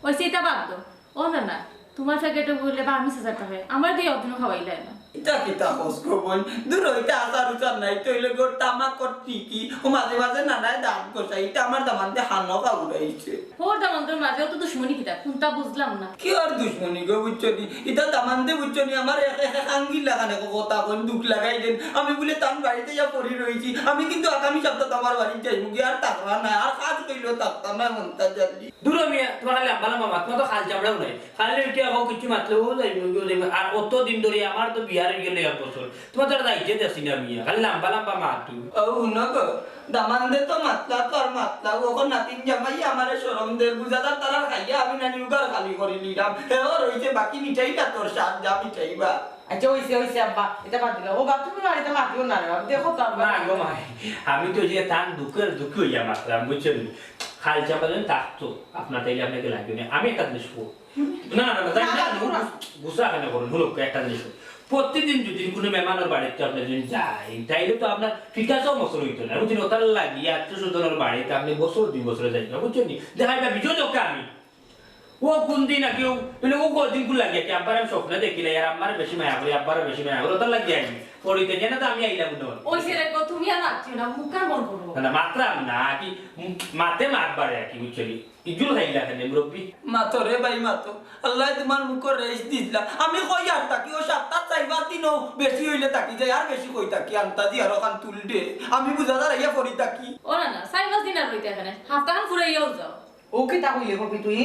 ওই সেটা বাদ দাও। ও না না, তোমার প্যাকেটে বললে বা আমি সাজাতে হয়। আমার দিয়ে অতনু খাওয়াইলে না। ইতা কিতা কস গো বইন? দূর অইতে আচার উচার নাই, তইলে গো তামাক কর টিকি, ও মাঝে মাঝে নানায় দাঁত ঘষায়, ইতা আমার দামান্দে হানো কাউরাইছে। ওর দামান্দর মাঝে অত দুশমনি কিতা? কুনতা বুঝলাম না। কি আর দুশমনি গো, বুঝছো নি? ইতা দামান্দে বুঝছো নি, আমার এক, এক, এক আঙ্গির লাখান এক কথা কইন, দুখ লাগাই দেন। আমি বুলে তান বাড়িত ইয়া পড়ি রইছি, আমি কিন্তু আগামী সপ্তাহ আমার বাড়িত যাইমু গি, আর থাকতাম না, আর কাজ কইলেও থাকতাম না, মনটা জানি। দূর মিয়া, তোমার খালি লম্বা লম্বা মাত, তোমার তো খাল চামড়াও নাই। খালি উঠিয়া কও, কিচ্ছু মাতলে ও যাইবো, ও যাইবো। আর অত দিন ধরি আমার তো বিয়ার অই গেল এক বছর। তোমার তো আর যাইতে দেখছি না মিয়া, খালি লম্বা লম্বা মাত তুমি। ও হুনো গো, দামান্দে তো মাতলা তো আর মাতলা, ও অখন নাতিন জামাই আমারে শরম দে, বুঝা যার তারার খাইয়া আমি নানি উগার খালি করি নিলাম। হেও রইছে বাকি মিঠাইটা তোর সাত যা মিঠাইবা। আচ্ছা, অইছে, অইছে আব্বা, ইতা বাদ দিলাও। ও বাপ, তুমি বাড়িত মাতিও না রে বাপ, দেখো তো আব্বা। না গো মাই, আমি তো যে তান দুঃখের দুঃখী অইয়া মাতলাম, বুঝছো নি? খাল চামড়া যদি থাকতো, আপনার তাইলে আপনাকে লাগবে না। আমি একটা জিনিস কই, না, না, না, তাই না, না, না, না, না। গুসা কেন করুন? হুনো, একটা জিনিস কই। প্রতিদিন যদি কোনো মেহমানর বাড়িত আপনি যদি যাই, তাইলে তো আপনার ফিকাসও মসল অইতো না, বুঝছেন? ওটার লাগি আত্মীয় স্বজনর বাড়িত আপনি বছর দুই বছরে যাইবেন, বুঝছেন নি? দেখাইবা বিজয় লোককে আমি। ও কোন দিন আর কেউ, মানে ও কদিন কোন লাগিয়া কি? আব্বার আমি স্বপ্নে দেখিলাই, আর আম্মার বেশি মায়া করি, আব্বার বেশি মায়া করি, ওটার লাগি আইনি। পড়িতে কেন তো আমি আইলাম না। ওই ছেলে গো, তুমি আর মাতিও না, মুখ আর বন্ধ করো। না, না, মাতরাম না, কি ম-, মাতে মাত বাড়ে আর কি, বুঝছো নি? ইজুল খাইলা কেন, মুরব্বি? মাতো রে ভাই, মাতো। আল্লায় তোমার মুখর রেশ দিছলা। আমি কই আর থাকি, ও সপ্তাহ চাইর পাঁচ দিনও বেশি অইলে থাকি যাই, আর বেশি কই থাকি, আন্তাজি আর ওখান তুল দে। আমি বুঝা যার আইয়া পড়ি থাকি। ও না না, চাইর পাঁচ দিন আর রইতে এখানে, হাপ্তাখান ফুরাইয়াও যাও। ও কিতা কইলে কবি তুই?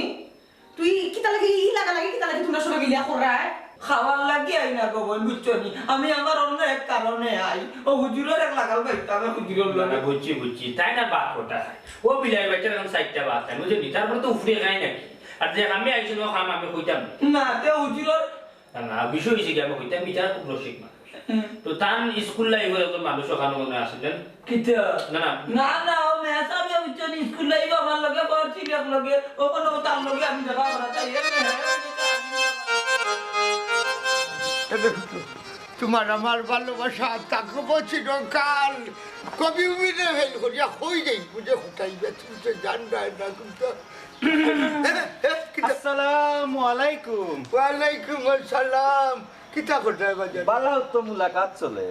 তুই কিতা লাগি ই লাগা লাগি, কিতা লাগি তোমরা সবে মিলিয়া কররায়? খাওয়ার লাগি আই না গো বইন, বুঝছো নি? আমি আমার অন্য এক কারণে আই। ও হুজুরর এক লাগাল বাইতাম, হুজুরর না, না, লগে। বুঝছি, বুঝছি। তাই না বাপ ওটা খায়। ও বিলাই বাচ্চার এখন সাইডটা বাদ খায়, বুঝছো নি? তারপরে তো উফরে খায় নাকি? আর যে আমি আইছি না, খাম আমি কইতাম না। না, তে হুজুরর না, না, বিষয় হইছে কি, আমি কইতাম, বিচার খুব রসিক মানুষ। হুম। তো তান স্কুল লাইফের একজন মানুষ ওখানে মনে আসলেন। কিতা? না, না। না, না, ও মেসাবে বুঝছো নি, স্কুল লাইফ আমার লগে পড়ছিল এক লগে, ও কোনো তার লগে আমি দেখা করা চাই, এ মেয়ে। তোমার আমার ভালোবাসা থাকবো চিরকাল। কবি উমিনে ফেল করিয়া কই যাই বুঝে কোথায় গেছে, বুঝে জান যায় না কিন্তু। এ, এ, কিতা? আসসালামু আলাইকুম। ওয়ালাইকুম আসসালাম। কিতা কোথায় বাজার? বালা তো মুলাকাত চলে।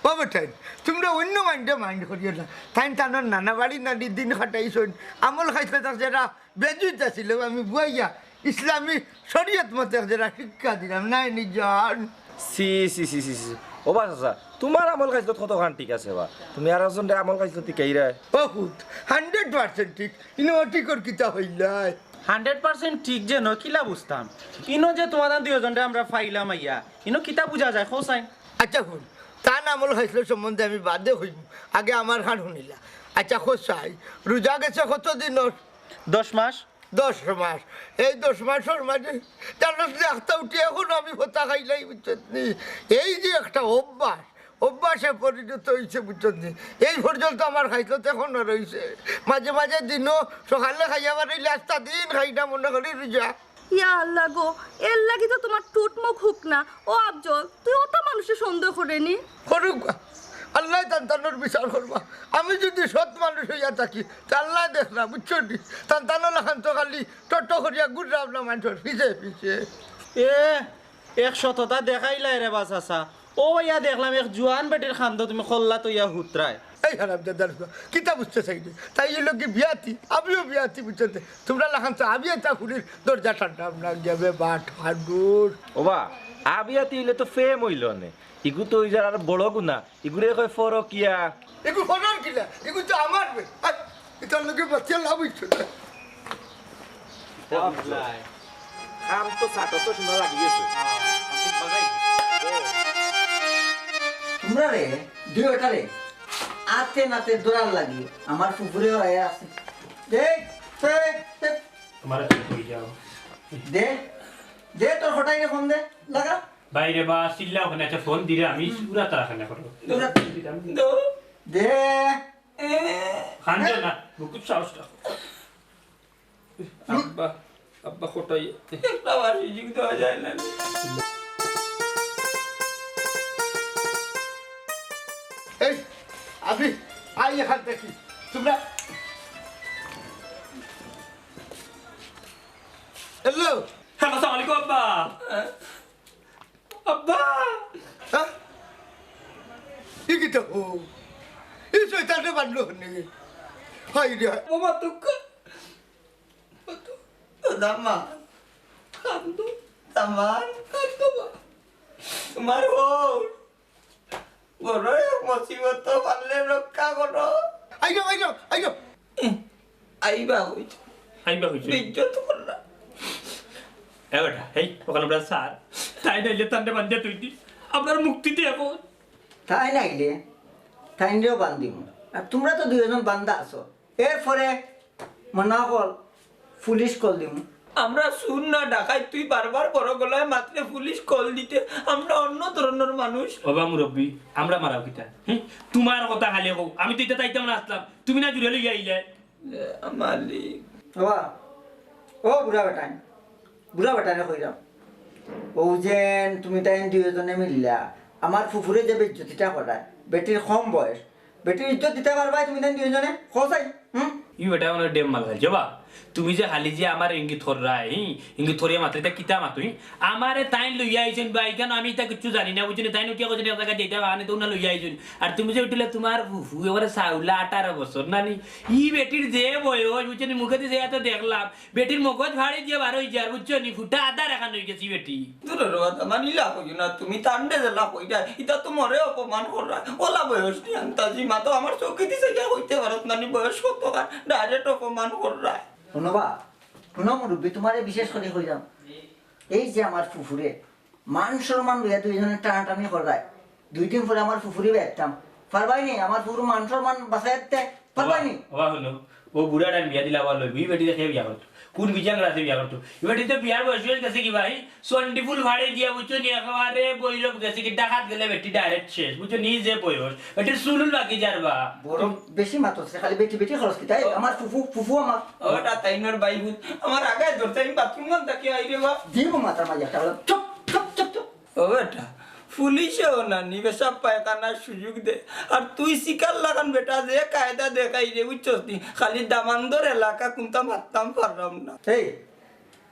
ও বেটাইন, তোমরা অন্য মাইন্ডে মাইন্ড করিও না। তাইন তানোর নানা বাড়ি নানি দিন কাটাইছইন। আমল খাইছলা তার যেরা বেজুইত আছিল, আমি বুয়াইয়া ইসলামী শরীয়ত মতে যেরা শিক্ষা দিলাম, নাই নি জান। সি, সি, সি, সি, সি। ও বা চাচা, তোমার আমল খাইছলত কতখান ঠিক আছে বা? তুমি আর একজনরে আমল খাইছলত শিখাইরায়। বহুত, হান্ড্রেড পার্সেন্ট ঠিক। ইনো অঠিকর কিতা হইলায়? হান্ড্রেড পার্সেন্ট ঠিক যে নয়, কিলা বুঝতাম? ইনো যে তোমার দুইজনরে আমরা পাইলাম আইয়া, ইনো কিতা বুঝা যায়, কও চাই? আচ্ছা, হুন, তান আমল খাইছলত সম্বন্ধে আমি বাদে কইমু, আগে আমার খান হুনিলা। আচ্ছা, কও চাই, রোজা গেছে কতদিন ওর? দশ মাস। দশ মাস। এই দশ মাসর মাঝে জানোস যে আখতা উঠি এখন আমি ফতা খাইলাই, বুঝছত নি? এই যে একটা অভ্যাস, অভ্যাসে পরিণত হইছে, বুঝছত নি? এই পর্যন্ত আমার খাইছলত এখনো রইছে। মাঝে মাঝে দিনও সকালে খাইয়া বারইলে আস্তা দিন খাই না, মনে করি রোজা। ইয়া আল্লাহ গো, এর লাগি তো তোমার টুট মুখ হুক না। ও আফজল, তুই অতা মানুষরে সন্দেহ করে নি? করুক, আল্লায় তান তানোর বিচার করবা। আমি যদি সৎ মানুষ হইয়া থাকি, তে আল্লায় দেখরা, বুঝছো নি? তান তানোর লাখান তো খালি টটো করিয়া ঘুররাম না মানষর পিছে পিছে। এ, এক সততা দেখাইলায় রে বা চাচা। ও ইয়া দেখলাম এক জুয়ান বেটির কান্দো তুমি কল্লা তইয়া হুতরায়। এই হারামজাদার ফুয়া, কিতা বুঝতে চাইলে? তাই অইলো কি বিয়াতি, আমিও বিয়াতি, বুঝছো নি? তোমরা লাখান তো আবিয়াতা ফুরির দরজা ঠান্ডা না গিয়া বে বাট হাডুর। ওবা, আবিয়াতি অইলে তো প্রেম অইলো নে। ইগু তো অই যার আর বড় গুনা, ইগুরে কয় পরকিয়া। ইগু পরর কিলা? ইগু তো আমার বে। আর ইতার লগে বাঁচিয়া লাভ অইছে না। কাম তো সাটো তো শোনা লাগি গেছে। তোমরা রে, দুইটা রে, আতে নাতে দৌড়ার লাগি আমার ফুফুরে হয়ে আছে। দে, দে, দে। তোমার তো কই যাও। দে, দে তোর হটাই রে ফোন দে, লাগা। বাইরে বা চিল্লা ওখানে একটা ফোন দিলে আমি পুরা তারা খানা করবো। দৌড়া, দৌড়। দে। কান্দে না, বুকুর সাহসটা। আব্বা, আব্বা কোথায়? একটা বাসি জিং দেওয়া যায় না। এই, আবি, আই এখান থেকে। তোমরা হ্যালো। হ্যালো, আসসালামু আলাইকুম আব্বা। আব্বা! হ্যাঁ? ই কিতা ও? ই শয়তানে বানলো নে। হায় রে। বাবা, দুঃখ। দামান। কান্দো। দামান। কান্দো বা। তোমার বউ। বড় এক মুসিবত, পারলে রক্ষা করো। আইও, আইও, আইও। আইবা কইছো। আইবা কইছো। বেইজ্জত করলা। এ বেটা, এই, ওখানে আমরা স্যার। তাই নাইলে তান্ডে বান্ধে তুই দি। আপনার মুক্তি দে এখন। তাই নাইলে, তাইনরেও বান্ধিমু। আর তোমরা তো দুইজন বান্ধা আছো। এরপরে মনা কল, পুলিশ কল দিমু। আমরা চুর না ডাকাইত, তুই বারবার বড় গলায় মাতলে পুলিশ কল দিতে আমরা অন্য ধরনের মানুষ। ওবা মুরব্বি, আমরা মারাও কিতা? হুম? তোমার কথা খালি কও, আমি তো ইতা তাইতাম না আসলাম, তুমি না জুড়ে লইয়া আইলে। এ, মালিক। বাবা, ও বুড়া বেটাইন, বুড়া বেটাইনে কইরাম, ও যেন তুমি তাইন দুইজনে মিললা, আমার ফুফুরে যে বেইজ্জতিটা করায়, বেটির কম বয়স, বেটির ইজ্জত দিতা পারবায় তুমি তাইন দুইজনে? কও চাই, হুম? ই বেটা মানে ডেম মাল খাইছে বা। তুমি যে খালি যে আমার ইঙ্গিত কররায়, হি? ইঙ্গিত করিয়া মাত্র ইতা কিতা মাতো, হি? আমারে তাইন লইয়া আইছইন বা, ইখান আমি ইতা কিচ্ছু জানি না, বুঝছো নি? তাইন উঠিয়া কইছইন এক জাগাত যাইতা, বাহানে তো উনা লইয়া আইছইন। আর তুমি যে উঠিলে তোমার ফুফু এবারে চাউলা আঠারো বছর, নানি? ই বেটির যে বয়স, বুঝছো নি? মুখেদি যে এত দেখলাম, বেটির মগজ ফাড়ি দিয়া বার অই যার, বুঝছো নি? ফুটা আদার এখান অই গেছি বেটি। দূর রে বাবা, মানিলা কইও না, তুমি তান্ডে জেলা কইরা, ইতা তো মরে অপমান কররা। ওলা বয়স নি আন্তাজি মা তো আমার চোখে দিছে গিয়া কইতে পারত না নি বয়স কত কার, ডাইরেক্ট অপমান কররা। হুনো বা, হুনো মুরব্বি, তোমারে বিশেষ করি কইরাম, এই যে আমার ফুফুরে, মান সম্মান লইয়া দুইজনে টানাটানি কররায়। দুই দিন পরে আমার ফুফুরে বেচতাম। পারবায় নি? আমার ফুফুর মান সম্মান বাঁচাইতে পারবায় নি? ওবা, ওবা হুনো, ও বুড়া টাইম বিয়া দিলা আবার লইব, ই বেটি দেখে বিয়া করতো। কোন বিজাং রাতে বিয়া করতো? ই বেটি তো বিয়ার বয়স অই গেছে কি ভাই? সন্ডি ফুল ফাড়ি দিয়া, বুঝছো নি, একেবারে বৈরব গেছে কি, ডাকাত গেলে বেটি ডাইরেক্ট শেষ, বুঝছো নি, যে বয়স। বেটির চুল উল বাকি যার বা। বড় বেশি মাতছে, খালি বেটি বেটি খরচ কিতা? এই আমার ফুফু, ফুফু আমার। ওটা তাইনর ভাই হুন, আমার আগে ধরতে আমি বাথরুম গান তাকে আইরে বা। দিব মাথার মাঝে একটা, চুপ, চুপ, চুপ, চুপ। ও বেটা, পুলিশেও না নি পেশাব পায়খানার সুযোগ দে। আর তুই শিকার লাগান বেটা, যে কায়দা দেখাইরে, বুঝছস নি? খালি দামান্দর এলাকা কুনতা মাততাম পাররাম না। এই,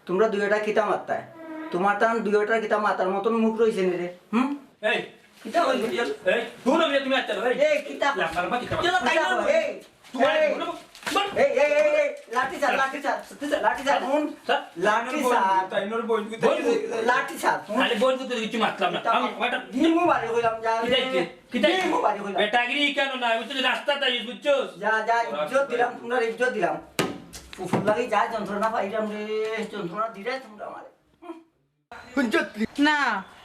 তুমরা দুইওটায় কিতা মাততায়? তুমার তান দুইওটার কিতা মাতার মতন মুখ রইছে নি রে? হুম? এই, কিতা কইলি? এই, দূর হইয়া তুমি আচ্ছা, এই। এই, কিতা? লাম্বার মা কিতা? চলো, তাই না? এই, তুমার এই। বলো, বল। এই, এই, এই, এই, লাঠি ছাড়, লাঠি ছাড়, লাঠি ছাড়, হুন। স্যার, লাঠি ছাড়। তাই নর বই, তাই নর বই। লাঠি ছাড়, হুন। আরে বই তো কিছু মাতলাম না। আমি, আমার একটা নিমু বাড়ি কইলাম, যা। কিতা, কিতা? নিমু বাড়ি কইলাম। বেটাগিরি কেন না? আমি তো রাস্তা তাই, বুঝছস? যা, যা, ইজ্জত দিলাম, তুমরার ইজ্জত দিলাম। ফুফুর লাগি যা যন্ত্রণা পাইলাম রে, যন্ত্রণা দিরায় তুমরা আমারে। হুনছত নি? না,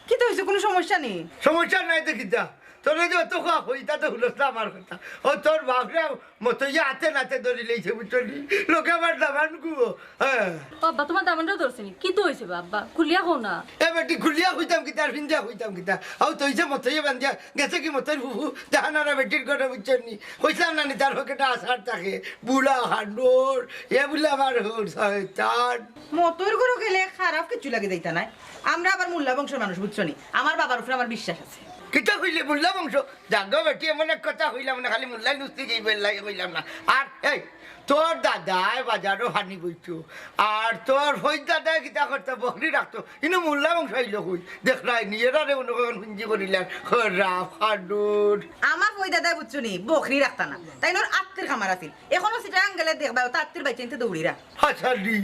কিতা অইছে? কুনু সমস্যা নি? সমস্যা নাই তো কিতা? তোরে যে অত কথা কই, তা তো হুনস না আমার কথা। ও তোর বাপরে মতইয়া আতে নাতে ধরি লইছে, বুঝছস নি? লগে আমার দামান গুবো। হ্যাঁ। ও আব্বা, তুমার দামানরেও ধরছে নি? কিতা অইছে বা আব্বা? খুলিয়া কও না। এ বেটি, খুলিয়া কইতাম কিতা, আর ফিন্দিয়া কইতাম কিতা? আও তইছে মতইয়া বান্দিয়া, গেছে কি মতইর ফুফু, জাহানারা বেটির ঘরো, বুঝছস নি? কইছলাম না নি তার পকেটো আছাড় থাকে, বুড়া হাডুর, এ বুলে আমার হুর শয়তান। মতইর ঘরো গেলে খারাপ কিচ্ছু লাগি যাইতা নায়। আমরা আবার মোল্লা বংশর মানুষ, বুঝছো নি? আমার বাবার উপরে আমার বিশ্বাস আছে। কিতা কইলে মোল্লা বংশ? যাগো বেটি, এমন এক কথা কইলাম না, খালি মোল্লায় নুস্তি যাইবো, এর লাগি কইলাম না। আর এই, তোর দাদায় বাজারো পানি বইতো, আর তোর ফইজ দাদায় কিতা করতো, বকরি রাখতো, ইনো মোল্লা বংশ আইলো কই? দেখরায় নি, এরারে মনো কয় হুঞ্জি করিলার, খরা, খাডুর। আমার ফইজ দাদায় বুঝছো নি, বকরি রাখতা না, তাইনর আত্তির খামার আছিল। এখনো চিটাগাং গেলে দেখবায়, অতা আত্তির বাইচ্চাইন্তে দৌড়িরা। হাছালি,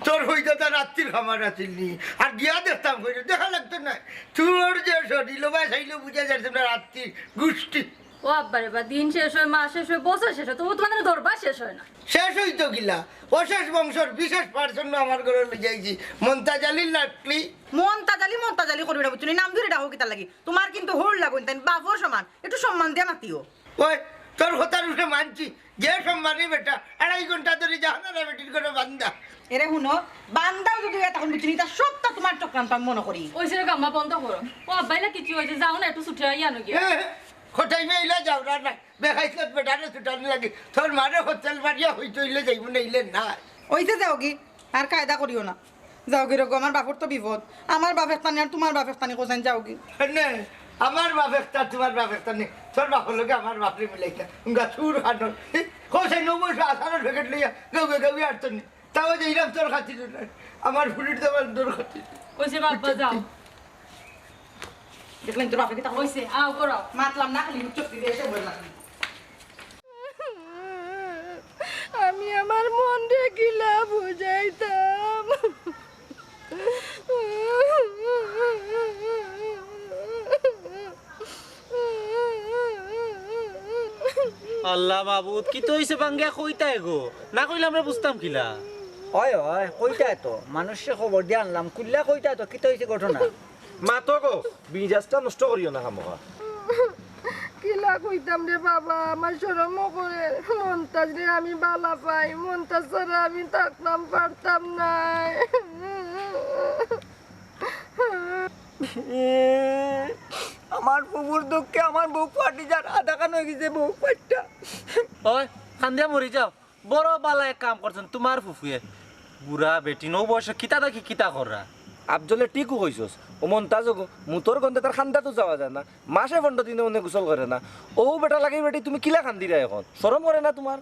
তোর ফইজ দাদার আত্তির খামার আছিল নি? আর গিয়া দেখতাম কই রে, দেখা লাগতো না। তোর যে শরীল, ও ভাই, চাইলেও বুঝা যায় তোমরা আত্তির গুষ্টি। ও আব্বা রে বা, দিন শেষ অয়, মাস শেষ অয়, বছর শেষ অয়, তবু তুমার দরবার শেষ অয় না। শেষ অইতো কিলা? অশেষ বংশর বিশেষ person আমার ঘরো লইয়া আইছি, মন্তাজ আলীর লাটলি। মন্তাজ আলী, মন্তাজ আলী করবি না, বুঝছো নি? নাম ধরি ডাকো কিতার লাগি? তুমার কিন্তু হুর লাগইন, তাইন বাপর সমান, একটু সম্মান দিয়া মাতিও। ওই, তোর কথার উপরে মানছি, যে সম্মানী বেটা, আড়াই ঘন্টা ধরি জাহানারা বেটির ঘরো বান্দা। এরে হুনো, বান্দাও যদি অয় তখন বুঝছো নি, ইতা সবটা তুমার চক্রান্ত আমি মনো করি। অইছে রে আম্মা, বন্ধ করো। ও আব্বা, ইলা কিচ্ছু অইছে, যাও না, একটু ছুটি আইয়া আনো গিয়া। এ, খটাই মেয়ে ইলা যাও না, না। বেখাইছত বেটারে ছুটানি লাগে। তোর মারে হোটেল মারিয়া হইতে অইলে যাইবো, নাইলে না। অইছে যাওগি, আর কায়দা করিও না। যাওগি রগো, আমার বাপর তো বিপদ। আমার বাপ একটানি আর তুমার বাপ একটানি, কইছাইন যাওগি। নে, আমার বাপ একটা, তুমার বাপ একটানি। তোর বাপর লগে আমার বাপরে মিলাইতা। উঙ্গা চুর খাটর। কইছাইন নব্বই আচারর প্যাকেট লইয়া গাউয়ে গাউয়ে আর তো নি। তাও যে ইরাম তোর খাতির না। আমার ফুরির দামান্দর খাতির। কইছে বাবা যাও। দেখলেন তোর বাপে কিতা কইছে? আও করো। মাতলাম না, খালি মুখ চোখ দিয়ে এসে বললাম। আমি আমার মনরে কিলা বুঝাইতাম। আল্লাহ মাবুদ, কিতা অইছে বাঙ্গিয়া কইতায় গো? না কইলে আমরা বুঝতাম কিলা? অয়, অয়, কইতায় তো। মানুষরে খবর দিয়া আনলাম, খুলিয়া কইতায় তো, কিতা অইছে ঘটনা? মাতো গো, মিজাজটা নষ্ট করিও না খামোখা। কিলা কইতাম রে বাবা, আমার শরমও করে। মন্তাজরে আমি বালা পাই, মন্তাজ ছাড়া আমি থাকতাম পারতাম নায়। আমার ফুফুর দুঃখে আমার বুক ফাটি যার, আধাখান অই গেছে বুক ফাটটা। ওই, কান্দিয়া মরি যাও। বড় বালা এক কাম করছইন তুমার ফুফুয়ে। বুড়া বেটিন, অউ বয়সে কিতা দেখি কিতা কররা। আফজলে ঠিকউ কইছস। ও মন্তাজ গো, মুতর গন্ধে তার কান্দাত যাওয়া যায় না। মাসে পনরো দিনে অনে গোসল করে না। অউ বেটা লাগি বেটি তুমি কিলা কান্দিরায় অখন? শরম করে না তুমার?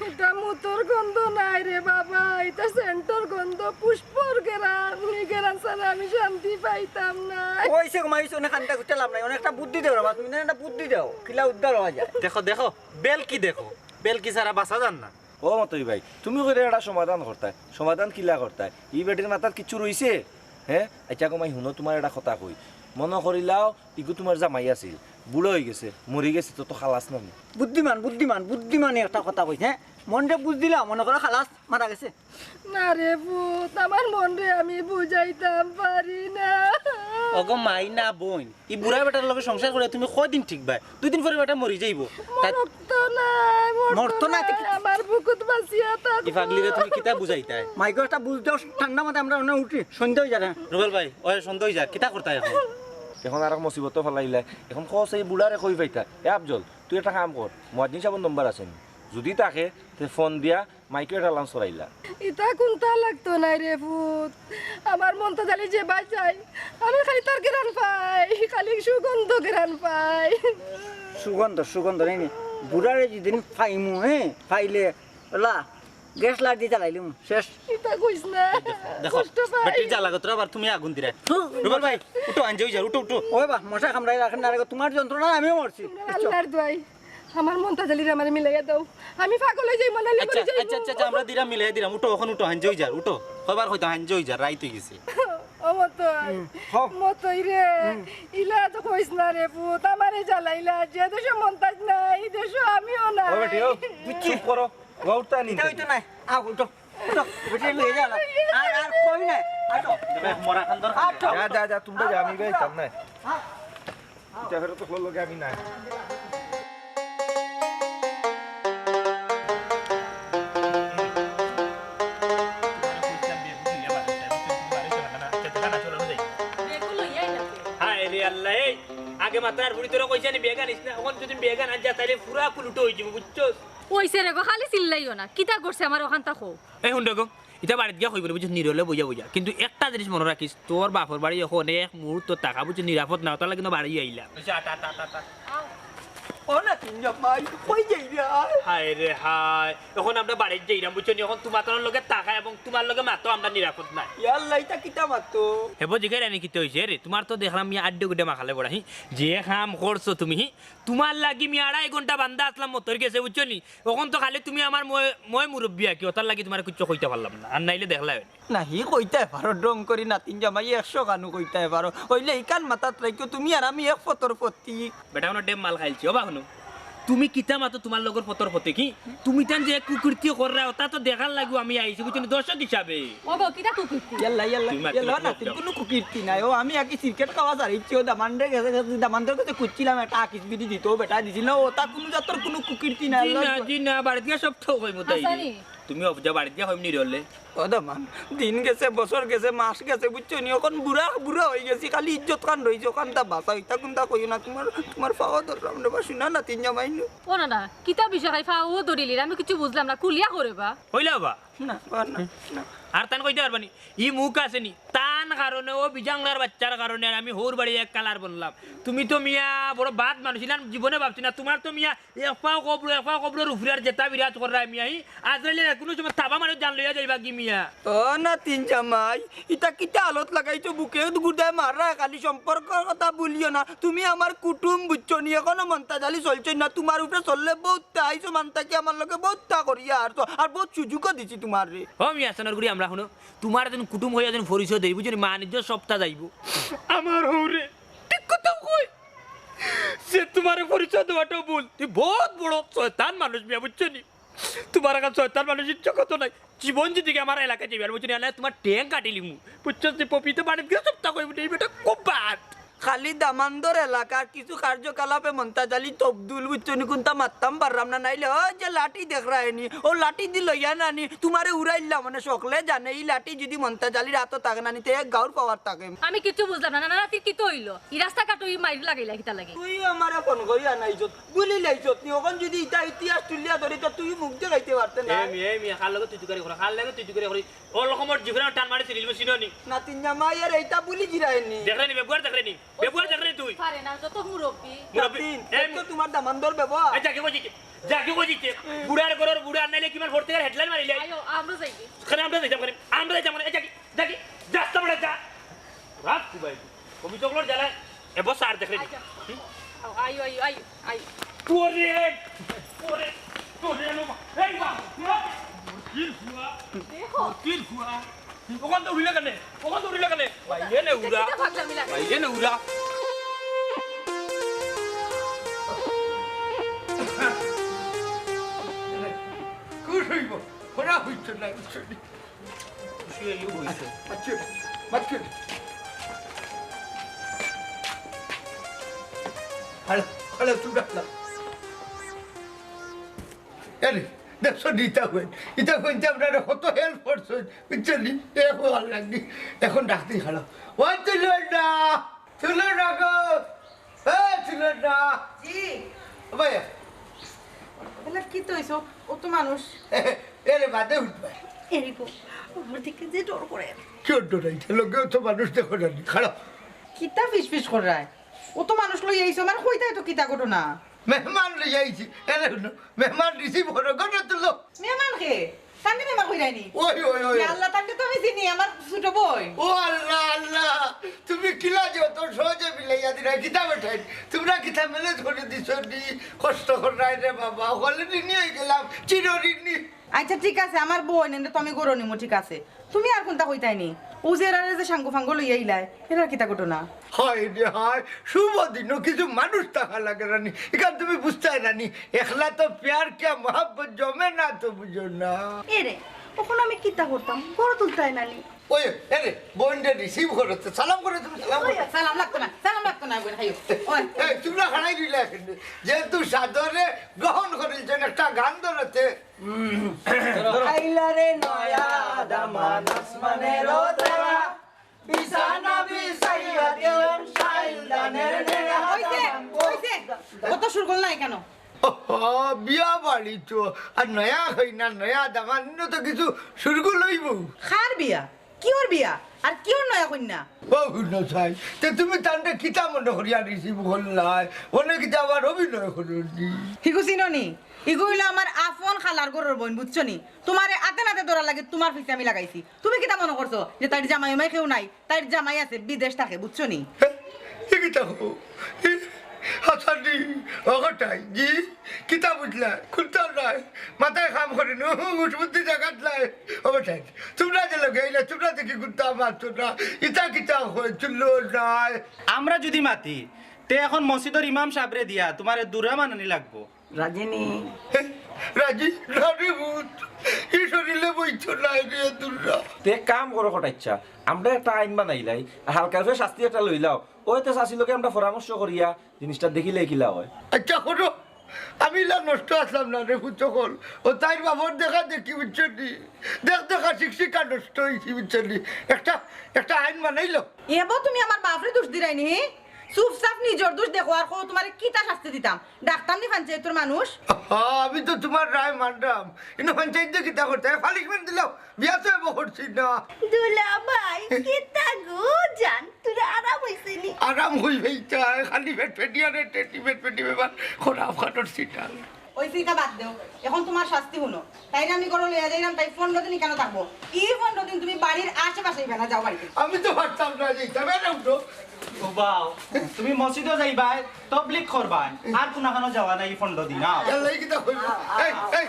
ইটা মুতর গন্ধ নায় রে বাবা, ইটা সেন্টর গন্ধ, পুষ্পর ঘেরান। ই ঘেরান ছাড়া আমি শান্তি পাইতাম নায়। অইছে গো মা, অইছে, অনে কান্দা কুটা লাভ নাই, অনে একটা বুদ্ধি দেও রে বাবা, তুমি না একটা বুদ্ধি দেও, কিলা উদ্ধার অওয়া যায়। দেখো, দেখো, বেলকি দেখো, বেলকি ছাড়া বাঁচা যার না। ও মতই ভাই, তুমি কইরায় এটা সমাধান করতায়, সমাধান কিলা করতায়? ই বেটির মাথাত কিচ্ছু রইছে? হে? আইচ্ছা গো মাই, হুনো, তুমার এটা কথা কই। মনো করিলাও, ইগু তুমার জামাই আছিল, বুড়া অইগেছে, মরিগেছে, তো, তো খালাস না নি? বুদ্ধিমান, বুদ্ধিমান, বুদ্ধিমানে একটা কথা কইছে, হে? মনরে বুঝ দিলাও, মনো করো খালাস, মারা গেছে। না রে পুত, আমার মনরে আমি বুঝাইতাম পারি না। ওগো মাই না বইন, ই বুড়া বেটার লগে সংসার করিয়া তুমি কয়দিন টিকবায়? দুইদিন পরে বেটা মরি যাইবো। তাই মরতো নায়, মরতো মরতো নায়, তে নায়, কি? আমার বুকুত বাঁচিয়া থাকবো। ই পাগলিরে তুমি কিতা বুঝাইতায়? মাইগো, একটা বুঝ দেও, ঠান্ডা মাথায় আমরা অনে উঠি, সন্ধ্যা অই যার। রুবেল ভাই, ওই সন্ধ্যা অই যার, কিতা করতায় অখন? অখন আরক মুসিবতো ফালাইলায়, অখন কও চাই বুড়ারে কই পাইতায়? এ আফজল, তুই একটা কাম কর, মুয়াজ্জিন সাবর নম্বর আছে নি? যুদি থাকে, তে ফোন দিয়া মাইকো এটা লাঞ্চ করাইলা। ইতা কুন্তা লাগতো নায় রে পুত। আমার মন্তাজ আলী যে বাজায়, আমি খালি তার ঘেরান পাই, খালি সুগন্ধ ঘেরান পাই। সুগন্ধ, সুগন্ধ নাই নি। বুড়ারে যেদিন পাইমু, হে, পাইলে ওলা গ্যাস লাইট দিয়া জ্বালাইলিমু, শেষ। ইতা কইস না। দেখো, কষ্ট পাই। বেটির জ্বালা গতরে আবার তুমি আগুন দিরায়। হুম। রুবেল ভাই, উঠো, আঞ্জে অই যার, উঠো, উঠো। ওই বা, মশা কামড়াই রাখেন না রে, তোমার যন্ত্রণা আমিও মরছি। তোমরা আল্লাহর দোয়াই, আমার মন্তাজ আলীরে আমারে মিলাইয়া দাও। আমি পাগল অই যাই, মনালি আচ্ছা, মরি যাইবো। আচ্ছা, আচ্ছা, আচ্ছা, আমরা দিরাম, মিলাই দিরাম। উঠো, অখন উঠো, আঞ্জে অই যার, উঠো। কয়বার কইতাম, আঞ্জে অই যার, রাইত অই গেছে। ও মতই। হুম, হও। মতই রে, হুম। ইলা তো কইস না রে পুত, আমারে জ্বালাইলা। যে দেশো মন্তাজ নাই, ই দেশো আমিও নাই। ও বেটি, ও, চুপ করো। ও উঠতা নি। ইটা অইতো নায়। আও, উঠো। উঠো, বেটি লইয়া যাও। আর, আর কই না। আটো। মরা খান্দর খান্দর। আটো। যা, যা, যা, তোমরা যা, আমি যাইতাম না। হ্যাঁ। ইটা ফেরত তো লগে আমি নাই। হায় রে আল্লাহ, এই আগে মাত্র আর বুড়ি তোরা কইছে নি বেগ আনিস না, অখন যদি বেগ আনস যা, তাইলে পুরা কুলুটো অই যাইবো, বুঝছস? অইছে রে গো, খালি চিল্লাইও না। কিতা করছে আমার অখানতা কও। এই হুন রে গো, ইতা বাড়িত গিয়া কইবো নি, বুঝছস, নিরলে বইয়া বইয়া। কিন্তু একটা জিনিস মনো রাখিস, তোর বাপর বাড়ি অখন এক মুহূর্ত থাকা, বুঝছস, নিরাপদ না, অতার লাগি নু বাড়ি আইলাম। আচ্ছা, আট, আট, আট, আট, আট। ও নাতিন জামাই, কই যাইরায়? হায় রে হায়, অখন আমরা বাড়িত যাইরাম, বুঝছস নি? অখন তুমার লগে থাকা এবং তুমার লগে মাতো আমরা নিরাপদ নায়। ইয়াল্লা, ইতা কিতা মাতো? হেবো জিগাইরা নি কিতা অইছে রে? তুমার তো দেখলাম মিয়া আড্ডে গুড্ডে মাখালে বড়া, হি? যে কাম করছো তুমি, হি? তুমার লাগি মিয়া আড়াই ঘন্টা বান্দা আছলাম মতর গেছে, বুঝছো নি? অখন তো খালি তুমি আমার ময়, ময় মুরব্বি আর কি, অতার লাগি তুমারে কিচ্ছু কইতাম পারলাম না, আর নাইলে দেখলায়। না, হি কইতায় পারো, ঢং করি নাতিন জামাই একশো খানু কইতায় পারো। অইলে ইখান মাথাত রাখিও, তুমি আর আমি এক ফতর ফতিক। বেটা, অনো ডেম মাল খাইলছি, ওবা হুনো। তুমি কিতা মাতো তুমার লগর ফতর ফতিক, হি? তুমি তান যে কুকীর্তি কররায়, অতা তো দেখার লাগিউ আমি আইছি, বুঝছো নি, দর্শক হিসাবে। ওগো, কিতা কুকীর্তি? ইয়াল্লা, ইয়াল্লা, তুই মাতিলে ইয়াল্লা, তুই নাতিন, যাও। কুনু কুকীর্তি নাই। ও, আমি আকি সিগারেট খাওয়া ছাড়িছি, ও দামান্দর গেছে, গেছে, দামান্দর গেছে খুঁজছিলাম, একটা আকিস বিড়ি দিত, ও বেটায় দিছিল না, অতা কুনু জাতর কুনু কুকীর্তি নাই, জি আল্লাহ না, আকবার। জি না, বাড়িত গিয়া সব তো কইমু তাই। হাছানি? তুমি অফ-, যা বাড়িত গিয়া কইমু নিরলে। ও দামান, দিন গেছে, বছর গেছে, মাস গেছে, বুঝছো নি? অখন বুড়া, বুড়া অই গেছি, খালি ইজ্জত খান রইছে, অখানতা বাঁচাও, ইতা কুনতা কইও না, তুমার, তুমার পাও ধরলাম রে বা, হুনো নাতিন জামাই নু। ও না না, কিতা বিষয় খালি পাও ধরিলির, আমি কিচ্ছু বুঝলাম না, খুলিয়া কও রে বা। অইলা বা? না, আর না, না। আর তান কইতা পারবা নি? ই মুখ আছে নি? তান কারণে, ও বিজাংলার বাইচ্চার কারণে আর আমি হউর বাড়ি এক কালার বনলাম। তুমি তো মিয়া বড় বাদ মানুষ, ইলান জীবনে ভাবছি না। তুমার তো মিয়া এক পাও কবর, এক পাও কবরর উপরে আর যেতা বিরাজ কররায় মিয়া, হি আজরাইলে কুনু সময় থাবা মারি জান লইয়া যাইবা গি মিয়া। ও নাতিন জামাই, ইতা কিতা হালত লাগাইছো? বুকে গুদায় মাররায়, খালি সম্পর্কর কথা ভুলিও না। তুমি আমার কুটুম, বুঝছো নি? অখনো মন্তাজ আলী চলছইন না, তুমার উপরে চললে বউত তাই সমান থাকি আমার লগে বউততা করিয়া আর তো, আর বউত সুযোগও দিছি তুমারে। ও মিয়া, সানর গুড়ি আমরা হুনো, তুমার যেন কুটুম অইয়া যেন পরিচয় দেই, বুঝছো নি? মান ইজ্জত সবতা যাইবো। আমার হউরে, ঠিক কথা কই। যে তুমারে পরিচয় দেওয়াটাও ভুল। তুমি বউত বড় শয়তান মানুষ মিয়া, বুঝছো নি? তুমার লাখান শয়তান মানুষ ইচ্ছা কত নাই। জীবন যদি আমার এলাকাত যাইবার, বুঝছো নি? আল্লাহ তুমার ঠ্যাং কাটিলিমু। বুঝছো নি? পপিত বাড়িত গিয়া সবতা কইবো, এই বেটা খুব বাদ। খালি দামান্দর এলাকার কিছু কার্যকলাপে মন্তাজ আলী তবদুল, বুঝছো নি, কুনতা মাততাম পাররাম না, নাইলে ওই যে লাঠি দেখরায় নি, ও লাঠি দি লইয়া না নি, তুমারে উড়াইলাম, মানে, সকলে জানে, ই লাঠি যদি মন্তাজ আলীর আতো থাকে না নি, তে এক গাউর পাওয়ার থাকে। আমি কিচ্ছু বুঝলাম না, না, না, নাতির কিতা অইলো? ই রাস্তাঘাটো ই মাইর লাগাইলা কিতার লাগি? তুই আমারে ফোন করিয়া নাই যত, বুলি নাই যত নি, অখন যদি ইতা ইতিহাস তুলিয়া ধরি, তো তুই মুখ দেখাইতে পারতে না। এ মিয়া, এ মিয়া, কার লগে তুই তুকারি করা, কার লগে তুই তুকারি করি? অউ রকমর জিফরা টান মারি সিরিল মেশিনও নি। নাতিন জামাই আর এইটা বুলি জিরায় নি। দেখরে নি, বেবুয়ার দেখরে নি। বেবুয়ার দেখরে তুই। পারে না, যত মুরব্বি। মুরব্বি। নাতিন, এই এই তো তুমার দামান্দর ব্যবহার। এই যাকে কইছি, যাকে কইছি। বুড়ার ঘরর বুড়া, আর নাইলে কিমান ভোর থেকে হেডলাইন মারিলে। আইও, আমরা যাই কি? কেনে আমরা যাইতাম কেনে? আমরা যাইতাম কেনে? এই যাকে, যাকে, যাস্তা বড় যা। রাত কুবাই। কমি চকলর জ্বালায়। এ বস আর দেখরে নি। আচ্ছা। হুম? আও, আইও, আইও, আইও, আইও। তোরে, তোরে, তোরে লো মা। এই মা, মা। তিন ফুয়া। দেখো। তিন ফুয়া। অখান তো উড়িলে কেনে? অখান তো উড়িলে কেনে? ভাই, এনে উড়া। কিতা পাগলামি লাগে? ভাই, এনে উড়া। খুশ হইব। ওরা হইতো না, বুঝছো নি? খুশি হইব, হইছে। মাতছো, মাতছো। হ্যালো, হ্যালো, তুমি রাখলাম। আরে, দেখছো নি, ইতা কইন, ইতা কইন যে আপনারা কত হেল্প করছেন, বুঝছো নি? এ, ভালা লাগি। এখন ডাক দিই, হ্যালো। ও, তুলো না, তুলো না গো। এ, তুলো না। জি। ও ভাই, এলা কিতা অইছে? অত মানুষ। এরে বাদে উঠবা। এরে গো, আমার দেখে যে ডর করে। কি ডর অইছে? লগে অত মানুষ দেখো না নি? খাড়াও। কিতা ফিসফিস কররায়? অত মানুষ লইয়া আইছো, আমার কইতায় তো কিতা ঘটনা? মেহমান লইয়া আইছি। এরে হুনো, মেহমান receive করো, ঘরে তুলো। মেহমান কে? তানরে মেহমান কইরায় নি? ওই, ওই, ওই। ইয়া আল্লাহ, তানরে তো আমি চিনি, আমার ছোট বইন। ও আল্লাহ, আল্লাহ, তুমি কিলা যে অত সহজে মিলাইয়া দিরায়, কিতা বেটাইন? তুমরা কিতা manage করি দিছো নি? কষ্ট কররায় রে বাবা, হকলে ঋণী অইগেলাম, চির ঋণী। আচ্ছা, ঠিক আছে, আমার বইন, এনরে তো আমি ঘরো নিমু, ঠিক আছে। তুমি আর কুনতা কইতায় নি? অউ যে এরারে যে সাঙ্গ ফাঙ্গ লইয়া আইলায়, এরার কিতা ঘটনা? হায় রে হায়, শুভ দিনো কিছু মানুষ থাকা লাগে রানী। ইখান তুমি বুঝতায় রানী, একলা তো প্যার কিয়া মোহাব্বত জমে না, তো বুঝো না। এরে, অখন আমি কিতা করতাম? ঘরো তুলতায় না নি? ওই, এরে, বইনরে receive করো তো, সালাম করো তুমি, সালাম করো। সালাম লাগতো না, সালাম লাগতো না, বইন, হাইও। ওই। এই, তুমরা খাড়াই রইলা কেনে? যেহেতু সাদরে গ্রহণ করিলছেন, একটা গান ধরতে। আইলা রে নয়া দামান আসমানের তারা, বিছানা বিছাইয়া দিলাম শাইল ধানের নেড়া। অইছে, অইছে। অত শোরগোল নাই কেনে? ওহো, বিয়া বাড়ি তো। আর নয়া কইনা, নয়া দামান, ইনো তো কিছু শোরগোল অইবো। কার বিয়া? কিওর বিয়া? আর কিওর নয়া কইনা? ও হুনো চাই, তে তুমি তানরে কিতা মনে করিয়া receive করলায়? অনে কিতা আবার অভিনয় করো নি? হিগু চিনো নি? হিগু অইলো আমার আফন খালার ঘরর বইন, বুঝছো নি? তুমারে আতে নাতে ধরার লাগি তুমার পিছে আমি লাগাইছি। তুমি কিতা মনে করছো যে তাইর জামাই উমাই কেউ নাই? তাইর জামাই আছে, বিদেশ থাকে, বুঝছো নি? হে, ই কিতা কও? ই, হাসানি, অগটাই, জি? কিতা বুঝলা? কুন্তা নাই। মাথায় কাম করে না, হুশ বুদ্ধি জাগাত নাই। ও বেটাই, তুমরা যে লগে আইলা, তুমরা দেখি কুন্তা মাতছো না। ইতা কিতা কয়, চুল্লো নাই। আমরা যুদি মাতি, তে অখন মসজিদর ইমাম সাবরে দিয়া তুমারে দুরা মানানি লাগবো। রাজি নি? রাজি? না রে পুত, ই শরীরে বইতো নায় রে দুরা। তে এক কাম করো কটাইচ্ছা, আমরা একটা আইন বানাইলাই, আর হালকা করে শাস্তি একটা লইলাও। অইতে চাচির লগে আমরা পরামর্শ করিয়া জিনিসটা দেখিলে কিলা অয়। আচ্ছা, করো। আমি ইলা নষ্ট আছলাম না রে পুত অকল। অউ তাইর বাপর দেখা দেখি, বুঝছো নি? দেখ দেখা শিক্ষিকা নষ্ট অইছি, বুঝছো নি? একটা, একটা আইন বানাইলো। এবো তুমি আমার বাপরে দোষ দিরায় নি? চুপচাপ নিজর দোষ দেখো আর কও তুমারে কিতা শাস্তি দিতাম। ডাকতাম নি পঞ্চায়েতর মানুষ? আহা, আমি তো তুমার রায় মানরাম। ইনো পঞ্চায়েত দিয়া কিতা করতায়? Punishment দিলাও। বিয়া তো এবো করছি না। দুলাভাই, কিতা গো জান, তোর আরাম অইছে নি? আরাম অইবেইতায়, খালি পেট পেটি আর টেটি পেট পেটি বেবার খরাপ খাটর সিটাল। অইছে, ইতা বাদ দেও। অখন তুমার শাস্তি হুনো। তাইরে আমি ঘরো লইয়া যাইরাম, তাই পনরো দিন ইকানো থাকবো। ই পনরো দিন তুমি বাড়ির আশেপাশে আইবা না, যাও বাড়িত। আমি তো পারতাম না যাইতাম, এরে উঠো। ও বাও, তুমি মসজিদো যাইবায়, তবলিগ করবায়, আর কুনাখানো যাওয়া নাই ই পনরো দিন, আও। ইয়াল্লা, ই কিতা কইলো? এই, এই,